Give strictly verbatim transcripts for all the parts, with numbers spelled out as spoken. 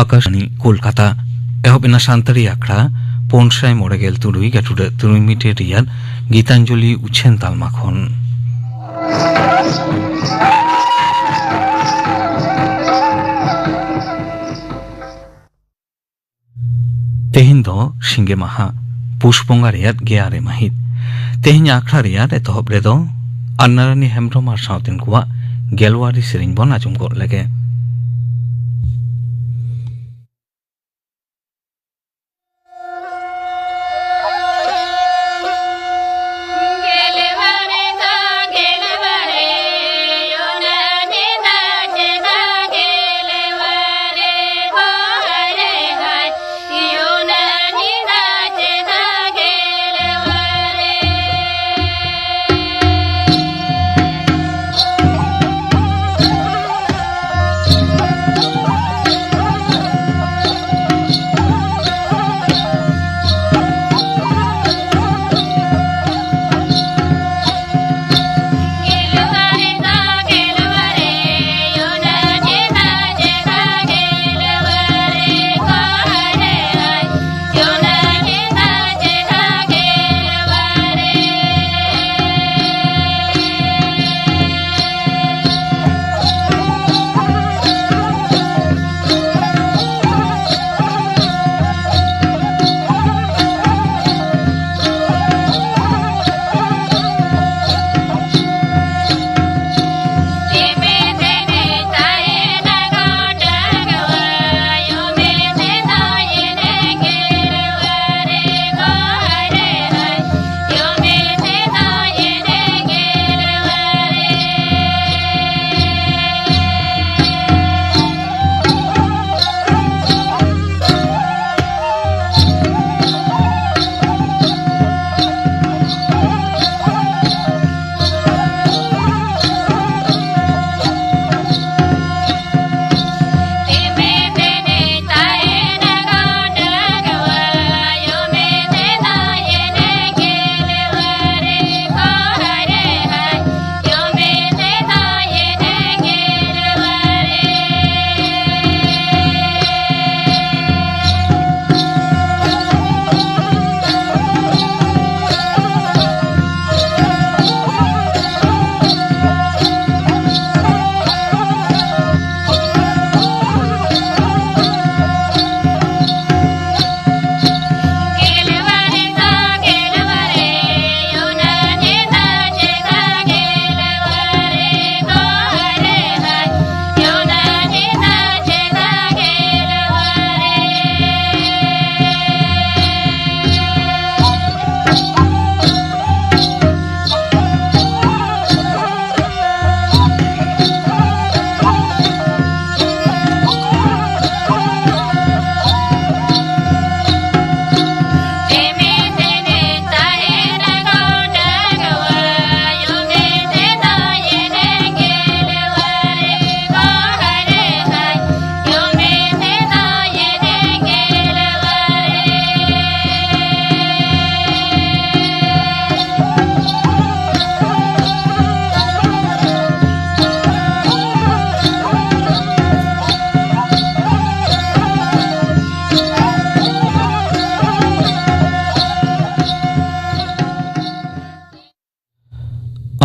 ᱟᱠᱟᱥᱵᱟᱱᱤ ᱠᱳᱞᱠᱟᱛᱟ᱾ ᱮᱦᱚᱵ ᱮᱱᱟ ᱥᱟᱱᱛᱟᱲᱤ ᱟᱠᱷᱲᱟ ᱯᱩᱱ ᱥᱟᱭ ᱢᱚᱬᱮ ᱜᱮᱞ ᱛᱩᱨᱩᱭ ᱜᱟᱹᱴᱩᱰᱟᱹᱜ ᱛᱩᱨᱩᱭ ᱢᱤᱴᱟᱨ ᱨᱮᱭᱟᱜ ᱜᱤᱛᱟᱧᱡᱚᱞᱤ ᱩᱪᱷᱟᱹᱱ ᱛᱟᱞᱢᱟ ᱠᱷᱚᱱ᱾ ᱛᱮᱦᱮᱧ ᱫᱚ ᱥᱤᱸᱜᱮ ᱢᱟᱦᱟ, ᱯᱩᱥ ᱵᱚᱸᱜᱟ ᱨᱮᱭᱟᱜ ᱜᱮᱞ ᱟᱨᱮ ᱢᱟᱹᱦᱤᱛ᱾ ᱛᱮᱦᱮᱧ ᱟᱠᱷᱲᱟ ᱨᱮᱭᱟᱜ ᱮᱛᱚᱦᱚᱵ ᱨᱮᱫᱚ ᱟᱨᱱᱟᱨᱟᱱᱤ ᱦᱮᱢᱵᱽᱨᱚᱢ ᱟᱨ ᱥᱟᱶᱛᱮᱱ ᱠᱚᱣᱟᱜ ᱜᱮᱞᱣᱟᱨᱤ ᱥᱮᱨᱮᱧ ᱵᱚᱱ ᱟᱸᱡᱚᱢ ᱜᱚᱫ ᱞᱮᱜᱮ᱾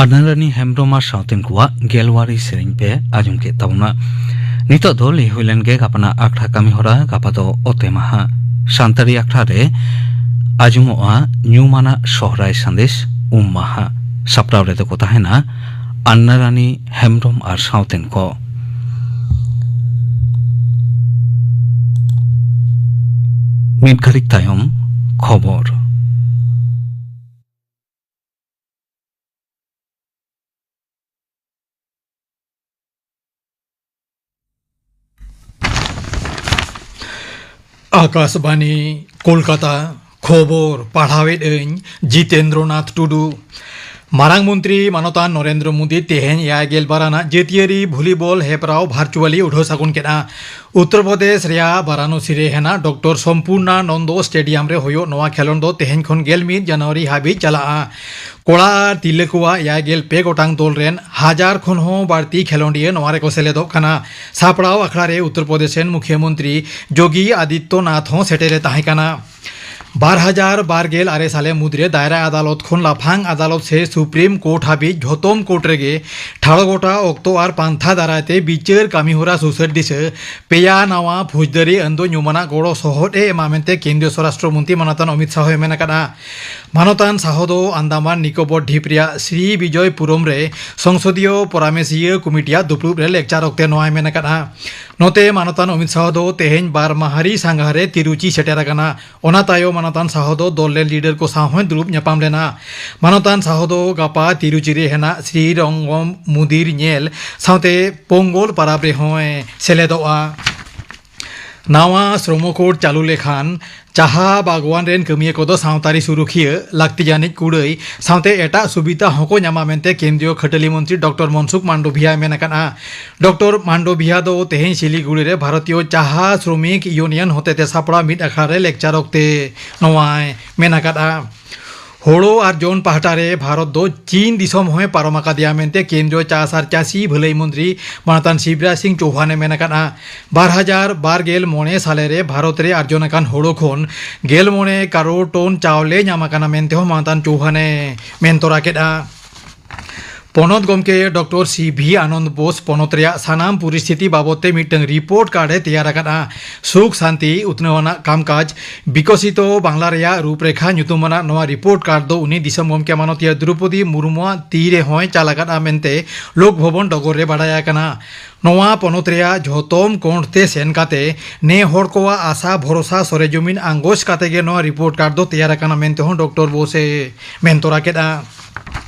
ᱟᱫᱱᱟᱨᱟᱱᱤ ᱦᱮᱢᱵᱽᱨᱚᱢ ᱟᱨ ᱥᱟᱶᱛᱮᱱ ᱠᱚᱣᱟᱜ ᱜᱮᱞᱣᱟᱨᱤ ᱥᱮᱨᱮᱧ ᱯᱮ ᱟᱸᱡᱚᱢ ᱠᱮᱫ ᱛᱟᱵᱚᱱᱟ᱾ ᱱᱤᱛᱚᱜ ᱫᱚ ᱞᱟᱹᱭ ᱦᱩᱭ ᱞᱮᱱ ᱜᱮ ᱜᱟᱯᱟᱱᱟᱜ ᱟᱠᱷᱲᱟ ᱠᱟᱹᱢᱤ ᱦᱚᱨᱟ᱾ ᱜᱟᱯᱟ ᱫᱚ ᱚᱛᱮ ᱢᱟᱦᱟ᱾ ᱥᱟᱱᱛᱟᱲᱤ ᱟᱠᱷᱲᱟ ᱨᱮ ᱟᱸᱡᱚᱢᱚᱜᱼᱟ ᱧᱩᱢᱟᱱᱟᱜ ᱥᱚᱦᱨᱟᱭ ᱥᱟᱸᱫᱮᱥ, ᱩᱢ ᱢᱟᱦᱟ᱾ ᱥᱟᱯᱲᱟᱣ ᱨᱮᱫᱚ ᱠᱚ ᱛᱟᱦᱮᱱᱟ ᱟᱱᱱᱟᱨᱟᱱᱤ ᱦᱮᱢᱵᱽᱨᱚᱢ ᱟᱨ ᱥᱟᱶᱛᱮᱱ ᱠᱚ᱾ ᱢᱤᱫ ᱜᱷᱟᱹᱲᱤᱡ ᱛᱟᱭᱚᱢ ᱠᱷᱚᱵᱚᱨ᱾ ᱟᱠᱟᱥᱵᱟᱱᱤ, ᱠᱳᱞᱠᱟᱛᱟ᱾ ᱠᱷᱚᱵᱚᱨ ᱯᱟᱲᱦᱟᱣᱮᱫ ᱟᱹᱧ ᱡᱤᱛᱮᱱᱫᱨᱚᱱᱟᱛᱷ ᱴᱩᱰᱩ᱾ ᱢᱟᱨᱟᱝ ᱢᱚᱱᱛᱨᱤ ᱢᱟᱱᱚᱛᱟᱱ ᱱᱚᱨᱮᱱᱫᱨᱚ ᱢᱳᱫᱤ ᱛᱮᱦᱮᱧ ᱮᱭᱟᱭ ᱜᱮᱞ ᱵᱟᱨ ᱟᱱᱟᱜ ᱡᱟᱹᱛᱤᱭᱟᱹᱨᱤ ᱵᱷᱚᱞᱤᱵᱚᱞ ᱦᱮᱯᱨᱟᱣ ᱵᱷᱟᱨᱪᱩᱣᱟᱞᱤ ᱩᱰᱷᱟᱹᱣ ᱥᱟᱹᱜᱩᱱ ᱠᱮᱫᱼᱟ᱾ ᱩᱛᱛᱚᱨ ᱯᱨᱚᱫᱮᱥ ᱨᱮᱭᱟᱜ ᱵᱟᱨᱟᱱᱚᱥᱤ ᱨᱮ ᱦᱮᱱᱟᱜ ᱰᱚᱠᱴᱚᱨ ᱥᱚᱢᱯᱩᱨᱱᱟᱱᱚᱱᱫᱚ ᱥᱴᱮᱰᱤᱭᱟᱢ ᱨᱮ ᱦᱩᱭᱩᱜ ᱱᱚᱣᱟ ᱠᱷᱮᱞᱚᱸᱰ ᱫᱚ ᱛᱮᱦᱮᱧ ᱠᱷᱚᱱ ᱜᱮᱞ ᱢᱤᱫ ᱡᱟᱱᱩᱣᱟᱨᱤ ᱦᱟᱹᱵᱤᱡ ᱪᱟᱞᱟᱜᱼᱟ᱾ ᱠᱚᱲᱟ ᱟᱨ ᱛᱤᱨᱞᱟᱹ ᱠᱚᱣᱟᱜ ᱮᱭᱟᱭ ᱜᱮᱞ ᱯᱮ ᱜᱚᱴᱟᱝ ᱫᱚᱞ ᱨᱮᱱ ᱦᱟᱡᱟᱨ ᱠᱷᱚᱱ ᱦᱚᱸ ᱵᱟᱹᱲᱛᱤ ᱠᱷᱮᱞᱚᱸᱰᱤᱭᱟᱹ ᱱᱚᱣᱟ ᱨᱮᱠᱚ ᱥᱮᱞᱮᱫᱚᱜ ᱠᱟᱱᱟ᱾ ᱥᱟᱯᱲᱟᱣ ᱟᱠᱷᱲᱟ ᱨᱮ ᱩᱛᱛᱚᱨ ᱯᱨᱚᱫᱮᱥ ᱨᱮᱱ ᱢᱩᱠᱷᱭᱟᱹ ᱢᱚᱱᱛᱨᱤ ᱡᱳᱜᱤ ᱟᱫᱤᱛᱭᱚᱱᱟᱛᱷ ᱦᱚᱸ ᱥᱮᱴᱮᱨᱮ ᱛᱟᱦᱮᱸ ᱠᱟᱱᱟ᱾ ᱵᱟᱨ ᱦᱟᱡᱟᱨ ᱵᱟᱨ ᱜᱮᱞ ᱟᱨᱮ ᱥᱟᱞᱮ ᱢᱩᱫᱽᱨᱮ ᱫᱟᱭᱨᱟ ᱟᱫᱟᱞᱚᱛ ᱠᱷᱚᱱ ᱞᱟᱯᱷᱟᱝ ᱟᱫᱟᱞᱚᱛ ᱥᱮ ᱥᱩᱯᱨᱤᱢ ᱠᱳᱨᱴ ᱦᱟᱹᱵᱤᱡ ᱡᱷᱚᱛᱚᱢ ᱠᱳᱨᱴ ᱨᱮᱜᱮ ᱴᱷᱟᱲᱚ ᱜᱚᱴᱟ ᱚᱠᱛᱚ ᱟᱨ ᱯᱟᱱᱛᱷᱟ ᱫᱟᱨᱟᱭ ᱛᱮ ᱵᱤᱪᱟᱹᱨ ᱠᱟᱹᱢᱤᱦᱚᱨᱟ ᱥᱩᱥᱟᱹᱨ ᱫᱤᱥᱟᱹ ᱯᱮᱭᱟ ᱱᱟᱣᱟ ᱯᱷᱳᱡᱽᱫᱟᱹᱨᱤ ᱟᱹᱱ ᱫᱚ ᱧᱩᱢᱟᱱᱟᱜ ᱜᱚᱲᱚ ᱥᱚᱦᱚᱫ ᱮ ᱮᱢᱟ ᱢᱮᱱᱛᱮ ᱠᱮᱱᱫᱨᱤᱭᱚ ᱥᱚᱨᱟᱥᱴᱨᱚ ᱢᱚᱱᱛᱨᱤ ᱢᱟᱱᱚᱛᱟᱱ ᱚᱢᱤᱛ ᱥᱟᱦᱚᱭ ᱢᱮᱱ ᱟᱠᱟᱫᱼᱟ᱾ ᱢᱟᱱᱚᱛᱟᱱ ᱥᱟᱦᱚ ᱫᱚ ᱟᱱᱫᱟᱢᱟᱱ ᱱᱤᱠᱳᱵᱚᱨ ᱰᱷᱤᱯ ᱨᱮᱭᱟᱜ ᱥᱨᱤ ᱵᱤᱡᱚᱭᱯᱩᱨᱚᱢ ᱨᱮ ᱥᱚᱝᱥᱚᱫᱤᱭᱚ ᱯᱚᱨᱟᱢᱮᱥᱤᱭᱟᱹ ᱠᱚᱢᱤᱴᱤᱭᱟᱜ ᱫᱩᱯᱲᱩᱵ ᱨᱮ ᱞᱮᱠᱪᱟᱨ ᱚᱠᱛᱮ ᱱᱚᱣᱟᱭ ᱢᱮᱱ ᱟᱠᱟᱫᱼᱟ᱾ ᱱᱚᱛᱮ ᱢᱟᱱᱚᱛᱟᱱ ᱚᱢᱤᱛ ᱥᱟᱦᱚ ᱫᱚ ᱛᱮᱦᱮᱧ ᱵᱟᱨ ᱢᱟᱦᱟᱨᱤ ᱥᱟᱸᱜᱷᱟᱨ ᱨᱮ ᱛᱤᱨᱩᱪᱤ ᱥᱮᱴᱮᱨ ᱟᱠᱟᱱᱟ᱾ ᱚᱱᱟ ᱛᱟᱭᱚᱢ ᱢᱟᱱᱚᱛᱟᱱ ᱥᱟᱦᱚ ᱫᱚ ᱫᱚᱞ ᱨᱮᱱ ᱞᱤᱰᱟᱨ ᱠᱚ ᱥᱟᱶ ᱦᱚᱸᱭ ᱫᱩᱲᱩᱵ ᱧᱟᱯᱟᱢ ᱞᱮᱱᱟ᱾ ᱢᱟᱱᱚᱛᱟᱱ ᱥᱟᱦᱚ ᱫᱚ ᱜᱟᱯᱟ ᱛᱤᱨᱩᱪᱤ ᱨᱮ ᱦᱮᱱᱟᱜ ᱥᱨᱤ ᱨᱚᱝᱜᱚᱢ ᱢᱩᱫᱤᱨ ᱧᱮᱞ ᱥᱟᱶᱛᱮ ᱯᱳᱝᱜᱚᱞ ᱯᱟᱨᱟᱵᱽ ᱨᱮᱦᱚᱸᱭ ᱥᱮᱞᱮᱫᱚᱜᱼᱟ᱾ ᱱᱟᱣᱟ ᱥᱨᱚᱢᱚ ᱠᱳᱰ ᱪᱟᱹᱞᱩ ᱞᱮᱠᱷᱟᱱ ᱪᱟᱦᱟ ᱵᱟᱜᱽᱣᱟᱱ ᱨᱮᱱ ᱠᱟᱹᱢᱤᱭᱟᱹ ᱠᱚᱫᱚ ᱥᱟᱶᱛᱟᱨᱤ ᱥᱩᱨᱩᱠᱷᱤᱭᱟᱹ, ᱞᱟᱹᱠᱛᱤ ᱡᱟᱹᱱᱤᱡ ᱠᱩᱲᱟᱹᱭ ᱥᱟᱶᱛᱮ ᱮᱴᱟᱜ ᱥᱩᱵᱤᱫᱷᱟ ᱦᱚᱸᱠᱚ ᱧᱟᱢᱟ ᱢᱮᱱᱛᱮ ᱠᱮᱱᱫᱨᱤᱭᱚ ᱠᱷᱟᱹᱴᱟᱹᱞᱤ ᱢᱚᱱᱛᱨᱤ ᱰᱚᱠᱴᱚᱨ ᱢᱚᱱᱥᱩᱠᱷ ᱢᱟᱱᱰᱚᱵᱷᱤᱭᱟᱭ ᱢᱮᱱ ᱟᱠᱟᱫᱼᱟ᱾ ᱰᱚᱠᱴᱚᱨ ᱢᱟᱱᱰᱚᱵᱷᱤᱭᱟ ᱫᱚ ᱛᱮᱦᱮᱧ ᱥᱤᱞᱤᱜᱩᱲᱤ ᱨᱮ ᱵᱷᱟᱨᱚᱛᱤᱭᱚ ᱪᱟᱦᱟ ᱥᱨᱚᱢᱤᱠ ᱤᱭᱩᱱᱤᱭᱚᱱ ᱦᱚᱛᱮᱛᱮ ᱥᱟᱯᱲᱟᱣ ᱢᱤᱫ ᱟᱠᱷᱲᱟ ᱨᱮ ᱞᱮᱠᱪᱟᱨ ᱚᱠᱛᱮ ᱱᱚᱣᱟᱭ ᱢᱮᱱ ᱟᱠᱟᱫᱼᱟ᱾ ᱦᱳᱲᱳ ᱟᱨ ᱡᱚᱱ ᱯᱟᱦᱴᱟ ᱨᱮ ᱵᱷᱟᱨᱚᱛ ᱫᱚ ᱪᱤᱱ ᱫᱤᱥᱚᱢ ᱦᱚᱸᱭ ᱯᱟᱨᱚᱢ ᱟᱠᱟᱫᱮᱭᱟ ᱢᱮᱱᱛᱮ ᱠᱮᱱᱫᱨᱤᱭᱚ ᱪᱟᱥ ᱟᱨ ᱪᱟᱹᱥᱤ ᱵᱷᱟᱹᱞᱟᱹᱭ ᱢᱚᱱᱛᱨᱤ ᱢᱟᱱᱚᱛᱟᱱ ᱥᱤᱵᱨᱟᱡᱽ ᱥᱤᱝ ᱪᱳᱣᱦᱟᱱᱮ ᱢᱮᱱ ᱟᱠᱟᱫᱼᱟ᱾ ᱵᱟᱨ ᱦᱟᱡᱟᱨ ᱵᱟᱨ ᱜᱮᱞ ᱢᱚᱬᱮ ᱥᱟᱞᱮ ᱨᱮ ᱵᱷᱟᱨᱚᱛ ᱨᱮ ᱟᱨᱡᱚᱱ ᱟᱠᱟᱱ ᱦᱳᱲᱳ ᱠᱷᱚᱱ ᱜᱮᱞ ᱢᱚᱬᱮ ᱠᱟᱨᱳᱲ ᱴᱚᱱ ᱪᱟᱣᱞᱮ ᱧᱟᱢ ᱟᱠᱟᱱᱟ ᱢᱮᱱᱛᱮ ᱦᱚᱸ ᱢᱟᱱᱚᱛᱟᱱ ᱪᱳᱣᱦᱟᱱᱮ ᱢᱮᱱ ᱛᱚᱨᱟ ᱠᱮᱫᱼᱟ᱾ ᱯᱚᱱᱚᱛ ᱜᱚᱢᱠᱮ ᱰᱚᱠᱴᱚᱨ ᱥᱤ ᱵᱷᱤ ᱟᱱᱚᱱᱫ ᱵᱳᱥ ᱯᱚᱱᱚᱛ ᱨᱮᱭᱟᱜ ᱥᱟᱱᱟᱢ ᱯᱚᱨᱤᱥᱛᱷᱤᱛᱤ ᱵᱟᱵᱚᱫ ᱛᱮ ᱢᱤᱫᱴᱟᱝ ᱨᱤᱯᱳᱨᱴ ᱠᱟᱨᱰ ᱮ ᱛᱮᱭᱟᱨ ᱟᱠᱟᱫᱼᱟ᱾ ᱥᱩᱠ ᱥᱟᱱᱛᱤ, ᱩᱛᱱᱟᱹᱣ ᱟᱱᱟᱜ ᱠᱟᱢᱠᱟᱡᱽ, ᱵᱤᱠᱚᱥᱤᱛᱚ ᱵᱟᱝᱞᱟ ᱨᱮᱭᱟᱜ ᱨᱩᱯᱨᱮᱠᱷᱟ ᱧᱩᱛᱩᱢ ᱟᱱᱟᱜ ᱱᱚᱣᱟ ᱨᱤᱯᱳᱨᱴ ᱠᱟᱨᱰ ᱫᱚ ᱩᱱᱤ ᱫᱤᱥᱚᱢ ᱜᱚᱢᱠᱮ ᱢᱟᱱᱚᱛᱤᱭᱟᱹ ᱫᱨᱚᱯᱚᱫᱤ ᱢᱩᱨᱢᱩᱣᱟᱜ ᱛᱤ ᱨᱮ ᱦᱚᱸᱭ ᱪᱟᱞ ᱟᱠᱟᱫᱼᱟ ᱢᱮᱱᱛᱮ ᱞᱳᱠ ᱵᱷᱚᱵᱚᱱ ᱰᱚᱜᱚᱨ ᱨᱮ ᱵᱟᱰᱟᱭ ᱟᱠᱟᱱᱟ᱾ ᱱᱚᱣᱟ ᱯᱚᱱᱚᱛ ᱨᱮᱭᱟᱜ ᱡᱷᱚᱛᱚᱢ ᱠᱚᱬ ᱛᱮ ᱥᱮᱱ ᱠᱟᱛᱮ ᱱᱮ ᱦᱚᱲ ᱠᱚᱣᱟᱜ ᱟᱥᱟ ᱵᱷᱚᱨᱚᱥᱟ ᱥᱚᱨᱮᱡᱚᱢᱤᱱ ᱟᱸᱜᱚᱪ ᱠᱟᱛᱮ ᱜᱮ ᱱᱚᱣᱟ ᱨᱤᱯᱳᱨᱴ ᱠᱟᱨᱰ ᱫᱚ ᱛᱮᱭᱟᱨ ᱟᱠᱟᱱᱟ ᱢᱮᱱᱛᱮ ᱦᱚᱸ ᱰᱚᱠᱴᱚᱨ ᱵᱳᱥ ᱮ ᱢᱮᱱ ᱛᱚᱨᱟ ᱠᱮᱫᱼᱟ᱾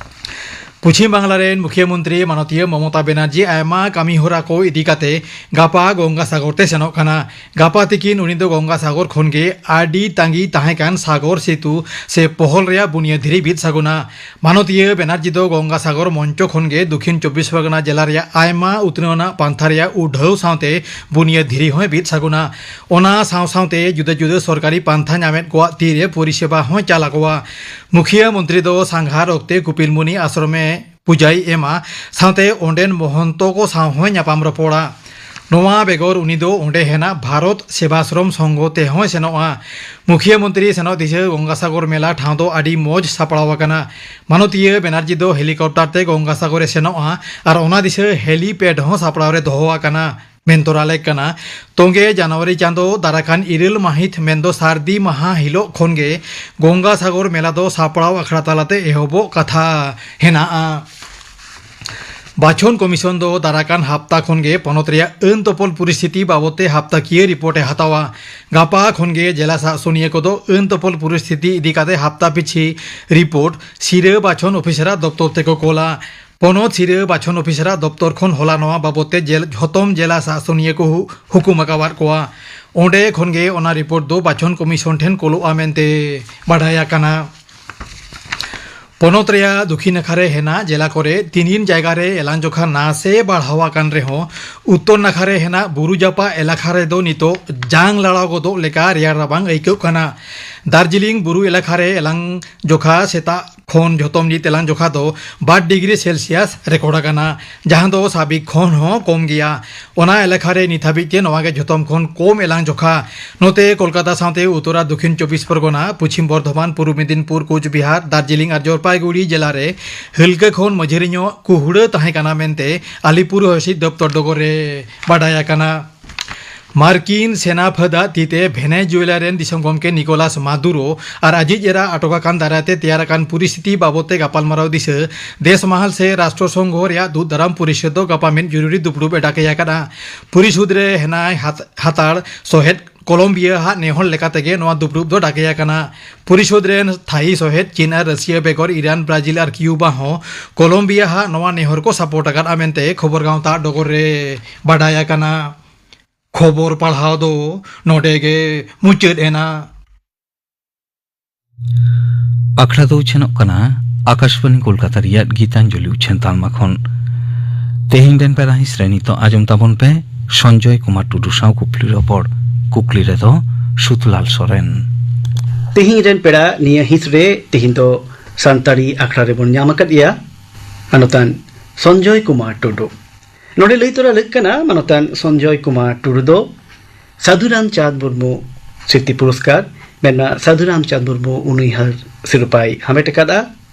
ᱯᱚᱪᱷᱤᱢ ᱵᱟᱝᱞᱟ ᱨᱮᱱ ᱢᱩᱠᱷᱭᱟᱹ ᱢᱚᱱᱛᱨᱤ ᱢᱟᱱᱚᱛᱤᱭᱟᱹ ᱢᱚᱢᱚᱛᱟ ᱵᱮᱱᱟᱨᱡᱤ ᱟᱭᱢᱟ ᱠᱟᱹᱢᱤ ᱦᱚᱨᱟ ᱠᱚ ᱤᱫᱤ ᱠᱟᱛᱮ ᱜᱟᱯᱟ ᱜᱚᱝᱜᱟ ᱥᱟᱜᱚᱨ ᱛᱮ ᱥᱮᱱᱚᱜ ᱠᱟᱱᱟ᱾ ᱜᱟᱯᱟ ᱛᱤᱠᱤᱱ ᱩᱱᱤ ᱫᱚ ᱜᱚᱝᱜᱟ ᱥᱟᱜᱚᱨ ᱠᱷᱚᱱ ᱜᱮ ᱟᱹᱰᱤ ᱛᱟᱺᱜᱤ ᱛᱟᱦᱮᱸ ᱠᱟᱱ ᱥᱟᱜᱚᱨ ᱥᱮᱛᱩ ᱥᱮ ᱯᱚᱦᱚᱞ ᱨᱮᱭᱟᱜ ᱵᱩᱱᱤᱭᱟᱹᱫ ᱫᱷᱤᱨᱤ ᱵᱤᱫ ᱥᱟᱹᱜᱩᱱᱟ᱾ ᱢᱟᱱᱚᱛᱤᱭᱟᱹ ᱵᱮᱱᱟᱨᱡᱤ ᱫᱚ ᱜᱚᱝᱜᱟ ᱥᱟᱜᱚᱨ ᱢᱚᱧᱪᱚ ᱠᱷᱚᱱ ᱜᱮ ᱫᱚᱠᱷᱤᱱ ᱪᱚᱵᱵᱤᱥ ᱯᱚᱨᱜᱚᱱᱟ ᱡᱮᱞᱟ ᱨᱮᱭᱟᱜ ᱟᱭᱢᱟ ᱩᱛᱱᱟᱹᱣ ᱟᱱᱟᱜ ᱯᱟᱱᱛᱷᱟ ᱨᱮᱭᱟᱜ ᱩᱰᱷᱟᱹᱣ ᱥᱟᱶᱛᱮ ᱵᱩᱱᱤᱭᱟᱹᱫ ᱫᱷᱤᱨᱤ ᱦᱚᱸᱭ ᱵᱤᱫ ᱥᱟᱹᱜᱩᱱᱟ᱾ ᱚᱱᱟ ᱥᱟᱶ ᱥᱟᱶᱛᱮ ᱡᱩᱫᱟᱹ ᱡᱩᱫᱟᱹ ᱥᱚᱨᱠᱟᱨᱤ ᱯᱟᱱᱛᱷᱟ ᱧᱟᱢᱮᱫ ᱠᱚᱣᱟᱜ ᱛᱤᱨᱮ ᱯᱚᱨᱤᱥᱮᱵᱟ ᱦᱚᱸᱭ ᱪᱟᱞ ᱟᱠᱚᱣᱟ᱾ ᱢᱩᱠᱷᱭᱟᱹ ᱢᱚᱱᱛᱨᱤ ᱫᱚ ᱥᱟᱸᱜᱷᱟᱨ ᱚᱠᱛᱮ ᱠᱩᱯᱤᱞᱢᱩᱱᱤ ᱟᱥᱨᱚᱢᱮ ᱯᱩᱡᱟᱭ ᱮᱢᱟ, ᱥᱟᱶᱛᱮ ᱚᱸᱰᱮᱱ ᱢᱚᱦᱚᱱᱛᱚ ᱠᱚ ᱥᱟᱶ ᱦᱚᱸᱭ ᱧᱟᱯᱟᱢ ᱨᱚᱯᱚᱲᱟ᱾ ᱱᱚᱣᱟ ᱵᱮᱜᱚᱨ ᱩᱱᱤ ᱫᱚ ᱚᱸᱰᱮ ᱦᱮᱱᱟᱜ ᱵᱷᱟᱨᱚᱛ ᱥᱮᱵᱟᱥᱨᱚᱢ ᱥᱚᱝᱜᱷᱚ ᱛᱮᱦᱚᱸᱭ ᱥᱮᱱᱚᱜᱼᱟ᱾ ᱢᱩᱠᱷᱭᱟᱹ ᱢᱚᱱᱛᱨᱤ ᱥᱮᱱᱚᱜ ᱫᱤᱥᱟᱹ ᱜᱚᱝᱜᱟᱥᱟᱜᱚᱨ ᱢᱮᱞᱟ ᱴᱷᱟᱶ ᱫᱚ ᱟᱹᱰᱤ ᱢᱚᱡᱽ ᱥᱟᱯᱲᱟᱣ ᱟᱠᱟᱱᱟ᱾ ᱢᱟᱱᱚᱛᱤᱭᱟᱹ ᱵᱮᱱᱟᱨᱡᱤ ᱫᱚ ᱦᱮᱞᱤᱠᱚᱯᱴᱟᱨ ᱛᱮ ᱜᱚᱝᱜᱟᱥᱟᱜᱚᱨ ᱮ ᱥᱮᱱᱚᱜᱼᱟ ᱟᱨ ᱚᱱᱟ ᱫᱤᱥᱟᱹ ᱦᱮᱞᱤᱯᱮᱰ ᱦᱚᱸ ᱥᱟᱯᱲᱟᱣ ᱨᱮ ᱫᱚᱦᱚ ᱟᱠᱟᱱᱟ᱾ ᱢᱮᱱ ᱛᱚᱨᱟ ᱞᱮᱠ ᱠᱟᱱᱟ, ᱛᱚᱸᱜᱮ ᱡᱟᱱᱩᱣᱟᱨᱤ ᱪᱟᱸᱫᱚ ᱫᱟᱨᱟᱠᱟᱱ ᱤᱨᱟᱹᱞ ᱢᱟᱹᱦᱤᱛ ᱢᱮᱱᱫᱚ ᱥᱟᱹᱨᱫᱤ ᱢᱟᱦᱟ ᱦᱤᱞᱳᱜ ᱠᱷᱚᱱ ᱜᱮ ᱜᱚᱝᱜᱟᱥᱟᱜᱚᱨ ᱢᱮᱞᱟ ᱫᱚ ᱥᱟᱯᱲᱟᱣ ᱟᱠᱷᱲᱟ ᱛᱟᱞᱟᱛᱮ ᱮᱦᱚᱵᱚᱜ ᱠᱟᱛᱷᱟ ᱦᱮᱱᱟᱜᱼᱟ᱾ ᱵᱟᱪᱷᱚᱱ ᱠᱚᱢᱤᱥᱚᱱ ᱫᱚ ᱫᱟᱨᱟᱠᱟᱱ ᱦᱟᱯᱛᱟ ᱠᱷᱚᱱ ᱜᱮ ᱯᱚᱱᱚᱛ ᱨᱮᱭᱟᱜ ᱟᱹᱱ ᱛᱚᱯᱚᱞ ᱯᱚᱨᱤᱥᱛᱷᱤᱛᱤ ᱵᱟᱵᱚᱫ ᱛᱮ ᱦᱟᱯᱛᱟᱠᱤᱭᱟᱹ ᱨᱤᱯᱳᱨᱴ ᱮ ᱦᱟᱛᱟᱣᱟ᱾ ᱜᱟᱯᱟ ᱠᱷᱚᱱ ᱜᱮ ᱡᱮᱞᱟ ᱥᱟᱥᱚᱱᱤᱭᱟᱹ ᱠᱚᱫᱚ ᱟᱹᱱ ᱛᱚᱯᱚᱞ ᱯᱚᱨᱤᱥᱛᱷᱤᱛᱤ ᱤᱫᱤ ᱠᱟᱛᱮ ᱦᱟᱯᱛᱟ ᱯᱤᱪᱷᱤ ᱨᱤᱯᱳᱨᱴ ᱥᱤᱨᱟᱹ ᱵᱟᱪᱷᱚᱱ ᱚᱯᱷᱤᱥᱟᱨᱟᱜ ᱫᱚᱯᱛᱚᱨ ᱛᱮᱠᱚ ᱠᱳᱞᱟ᱾ ᱯᱚᱱᱚᱛ ᱥᱤᱨᱟᱹ ᱵᱟᱪᱷᱚᱱ ᱚᱯᱷᱤᱥᱟᱨᱟᱜ ᱫᱚᱯᱛᱚᱨ ᱠᱷᱚᱱ ᱦᱚᱞᱟ ᱱᱚᱣᱟ ᱵᱟᱵᱚᱫ ᱛᱮ ᱡᱮᱞ-, ᱡᱷᱚᱛᱚᱢ ᱡᱮᱞᱟ ᱥᱟᱥᱚᱱᱤᱭᱟᱹ ᱠᱚ ᱦᱩ-, ᱦᱩᱠᱩᱢ ᱟᱠᱟᱣᱟᱫ ᱠᱚᱣᱟ᱾ ᱚᱸᱰᱮ ᱠᱷᱚᱱ ᱜᱮ ᱚᱱᱟ ᱨᱤᱯᱳᱨᱴ ᱫᱚ ᱵᱟᱪᱷᱚᱱ ᱠᱚᱢᱤᱥᱚᱱ ᱴᱷᱮᱱ ᱠᱳᱞᱚᱜᱼᱟ ᱢᱮᱱᱛᱮ ᱵᱟᱰᱟᱭ ᱟᱠᱟᱱᱟ᱾ ᱯᱚᱱᱚᱛ ᱨᱮᱭᱟᱜ ᱫᱚᱠᱷᱤᱱ ᱱᱟᱠᱷᱟ ᱨᱮ ᱦᱮᱱᱟᱜ ᱡᱮᱞᱟ ᱠᱚᱨᱮ ᱛᱤᱱᱤᱱ ᱡᱟᱭᱜᱟ ᱨᱮ ᱮᱞᱟᱝ ᱡᱚᱠᱷᱟ ᱱᱟᱥᱮ ᱵᱟᱲᱦᱟᱣ ᱟᱠᱟᱱ ᱨᱮᱦᱚᱸ, ᱩᱛᱛᱚᱨ ᱱᱟᱠᱷᱟ ᱨᱮ ᱦᱮᱱᱟᱜ ᱵᱩᱨᱩ ᱡᱟᱯᱟᱜ ᱮᱞᱟᱠᱟ ᱨᱮᱫᱚ ᱱᱤᱛᱚᱜ ᱡᱟᱝ ᱞᱟᱲᱟᱣ ᱜᱚᱫᱚᱜ ᱞᱮᱠᱟ ᱨᱮᱭᱟᱲ ᱨᱟᱵᱟᱝ ᱟᱹᱭᱠᱟᱹᱜ ᱠᱟᱱᱟ᱾ ᱫᱟᱨᱡᱤᱞᱤᱝ ᱵᱩᱨᱩ ᱮᱞᱟᱠᱟ ᱨᱮ ᱮᱞᱟᱝ ᱡᱚᱠᱷᱟ ᱥᱮᱛᱟᱜ ᱠᱷᱚᱱ ᱡᱷᱚᱛᱚᱢ ᱧᱤᱛ ᱮᱞᱟᱝ ᱡᱚᱠᱷᱟ ᱫᱚ ᱵᱟᱨ ᱰᱤᱜᱽᱨᱤ ᱥᱮᱞᱥᱤᱭᱟᱥ ᱨᱮᱠᱚᱨᱰ ᱟᱠᱟᱱᱟ, ᱡᱟᱦᱟᱸ ᱫᱚ ᱥᱟᱵᱤᱠ ᱠᱷᱚᱱ ᱦᱚᱸ ᱠᱚᱢ ᱜᱮᱭᱟ᱾ ᱚᱱᱟ ᱮᱞᱟᱠᱟ ᱨᱮ ᱱᱤᱛ ᱦᱟᱹᱵᱤᱡ ᱛᱮ ᱱᱚᱣᱟ ᱜᱮ ᱡᱷᱚᱛᱚᱢ ᱠᱷᱚᱱ ᱠᱚᱢ ᱮᱞᱟᱝ ᱡᱚᱠᱷᱟ᱾ ᱱᱚᱛᱮ ᱠᱳᱞᱠᱟᱛᱟ ᱥᱟᱶᱛᱮ ᱩᱛᱛᱚᱨ ᱟᱨ ᱫᱚᱠᱷᱤᱱ ᱪᱚᱵᱵᱤᱥ ᱯᱚᱨᱜᱚᱱᱟ, ᱯᱚᱪᱷᱤᱢ ᱵᱚᱨᱫᱷᱚᱢᱟᱱ, ᱯᱩᱨᱩᱵ ᱢᱮᱫᱤᱱᱯᱩᱨ, ᱠᱳᱪᱵᱤᱦᱟᱨ, ᱫᱟᱨᱡᱤᱞᱤᱝ ᱟᱨ ᱡᱚᱞᱯᱟᱭᱜᱩᱲᱤ ᱡᱮᱞᱟ ᱨᱮ ᱦᱟᱹᱞᱠᱟᱹ ᱠᱷᱚᱱ ᱢᱟᱹᱡᱷᱟᱹᱨᱤ ᱧᱚᱜ ᱠᱩᱦᱩᱲᱟᱹ ᱛᱟᱦᱮᱸ ᱠᱟᱱᱟ ᱢᱮᱱᱛᱮ ᱟᱞᱤᱯᱩᱨ ᱦᱚᱭ ᱦᱤᱸᱥᱤᱫ ᱫᱚᱯᱛᱚᱨ ᱰᱚᱜᱚᱨ ᱨᱮ ᱵᱟᱰᱟᱭ ᱟᱠᱟᱱᱟ᱾ ᱢᱟᱨᱠᱤᱱ ᱥᱮᱱᱟ ᱯᱷᱟᱹᱫᱟᱜ ᱛᱤᱛᱮ ᱵᱷᱮᱱᱮᱡᱩᱭᱮᱞᱟ ᱨᱮᱱ ᱫᱤᱥᱚᱢ ᱜᱚᱢᱠᱮ ᱱᱤᱠᱳᱞᱟᱥ ᱢᱟᱫᱩᱨᱳ ᱟᱨ ᱟᱡᱤᱡ ᱮᱨᱟ ᱟᱴᱚᱠ ᱟᱠᱟᱱ ᱫᱟᱨᱟᱭ ᱛᱮ ᱛᱮᱭᱟᱨ ᱟᱠᱟᱱ ᱯᱚᱨᱤᱥᱛᱷᱤᱛᱤ ᱵᱟᱵᱚᱫ ᱛᱮ ᱜᱟᱯᱟᱞᱢᱟᱨᱟᱣ ᱫᱤᱥᱟᱹ ᱫᱮᱥ ᱢᱟᱦᱟᱞ ᱥᱮ ᱨᱟᱥᱴᱨᱚ ᱥᱚᱝᱜᱷᱚ ᱨᱮᱭᱟᱜ ᱫᱩᱜ ᱫᱟᱨᱟᱢ ᱯᱚᱨᱤᱥᱚᱫ ᱫᱚ ᱜᱟᱯᱟ ᱢᱤᱫ ᱡᱚᱨᱩᱨᱤ ᱫᱩᱯᱲᱩᱵ ᱮ ᱰᱟᱠᱮ ᱟᱠᱟᱱᱟ᱾ ᱯᱚᱨᱤᱥᱚᱫ ᱨᱮ ᱦᱮᱱᱟᱭ ᱦᱟᱛ-, ᱦᱟᱛᱟᱲ ᱥᱚᱦᱮᱫ ᱠᱚᱞᱚᱢᱵᱤᱭᱟ ᱦᱟᱜ ᱱᱮᱦᱚᱨ ᱞᱮᱠᱟ ᱛᱮᱜᱮ ᱱᱚᱣᱟ ᱫᱩᱯᱲᱩᱵ ᱫᱚ ᱰᱟᱠᱮ ᱟᱠᱟᱱᱟ᱾ ᱯᱚᱨᱤᱥᱚᱫ ᱨᱮᱱ ᱛᱷᱟᱭᱤ ᱥᱚᱦᱮᱫ ᱪᱤᱱ ᱟᱨ ᱨᱟᱥᱤᱭᱟ ᱵᱮᱜᱚᱨ ᱤᱨᱟᱱ, ᱵᱨᱟᱡᱤᱞ ᱟᱨ ᱠᱤᱭᱩᱵᱟ ᱦᱚᱸ ᱠᱚᱞᱚᱢᱵᱤᱭᱟ ᱦᱟᱜ ᱱᱚᱣᱟ ᱱᱮᱦᱚᱨ ᱠᱚ ᱥᱟᱯᱳᱨᱴ ᱟᱠᱟᱫᱼᱟ ᱢᱮᱱᱛᱮ ᱠᱷᱚᱵᱚᱨ ᱜᱟᱶᱛᱟ ᱰᱚᱜᱚᱨ ᱨᱮ ᱵᱟᱰᱟᱭ ᱟᱠᱟᱱᱟ᱾ ᱠᱷᱚᱵᱚᱨ ᱯᱟᱲᱦᱟᱣ ᱫᱚ ᱱᱚᱰᱮ ᱜᱮ ᱢᱩᱪᱟᱹᱫ ᱮᱱᱟ᱾ ᱟᱠᱷᱲᱟ ᱫᱚ ᱩᱪᱷᱟᱹᱱᱚᱜ ᱠᱟᱱᱟ ᱟᱠᱟᱥᱵᱟᱱᱤ ᱠᱳᱞᱠᱟᱛᱟ ᱨᱮᱭᱟᱜ ᱜᱤᱛᱟᱧᱡᱚᱞᱤ ᱩᱪᱷᱟᱹᱱ ᱛᱟᱞᱢᱟ ᱠᱷᱚᱱ᱾ ᱛᱮᱦᱮᱧ ᱨᱮᱱ ᱯᱮᱲᱟ ᱦᱤᱸᱥ ᱨᱮ ᱱᱤᱛᱚᱜ ᱟᱸᱡᱚᱢ ᱛᱟᱵᱚᱱ ᱯᱮ ᱥᱚᱧᱡᱚᱭ ᱠᱩᱢᱟᱨ ᱴᱩᱰᱩ ᱥᱟᱶ ᱠᱩᱠᱞᱤ ᱨᱚᱯᱚᱲ᱾ ᱠᱩᱠᱞᱤ ᱨᱮᱫᱚ ᱥᱩᱛᱞᱟᱞ ᱥᱚᱨᱮᱱ᱾ ᱛᱮᱦᱮᱧ ᱨᱮᱱ ᱯᱮᱲᱟ ᱱᱤᱭᱟᱹ ᱦᱤᱸᱥ ᱨᱮ ᱛᱮᱦᱮᱧ ᱫᱚ ᱥᱟᱱᱛᱟᱲᱤ ᱟᱠᱷᱲᱟ ᱨᱮᱵᱚᱱ ᱧᱟᱢ ᱟᱠᱟᱫ ᱜᱮᱭᱟ ᱢᱟᱱᱚᱛᱟᱱ ᱥᱚᱧᱡᱚᱭ ᱠᱩᱢᱟᱨ ᱴᱩᱰᱩ᱾ ᱱᱚᱰᱮ ᱞᱟᱹᱭ ᱛᱚᱨᱟ ᱞᱟᱹᱠ ᱠᱟᱱᱟ, ᱢᱟᱱᱚᱛᱟᱱ ᱥᱚᱧᱡᱚᱭ ᱠᱩᱢᱟᱨ ᱴᱩᱰᱩ ᱫᱚ ᱥᱟᱹᱫᱷᱩ ᱨᱟᱢᱪᱟᱸᱫᱽ ᱢᱩᱨᱢᱩ ᱥᱨᱤᱛᱤ ᱯᱩᱨᱚᱥᱠᱟᱨ, ᱢᱮᱱᱢᱟ ᱥᱟᱹᱫᱷᱩ ᱨᱟᱢᱪᱟᱸᱫᱽ ᱢᱩᱨᱢᱩ ᱩᱱᱩᱭᱦᱟᱹᱨ ᱥᱤᱨᱯᱟᱭ ᱦᱟᱢᱮᱴ ᱟᱠᱟᱫᱼᱟ᱾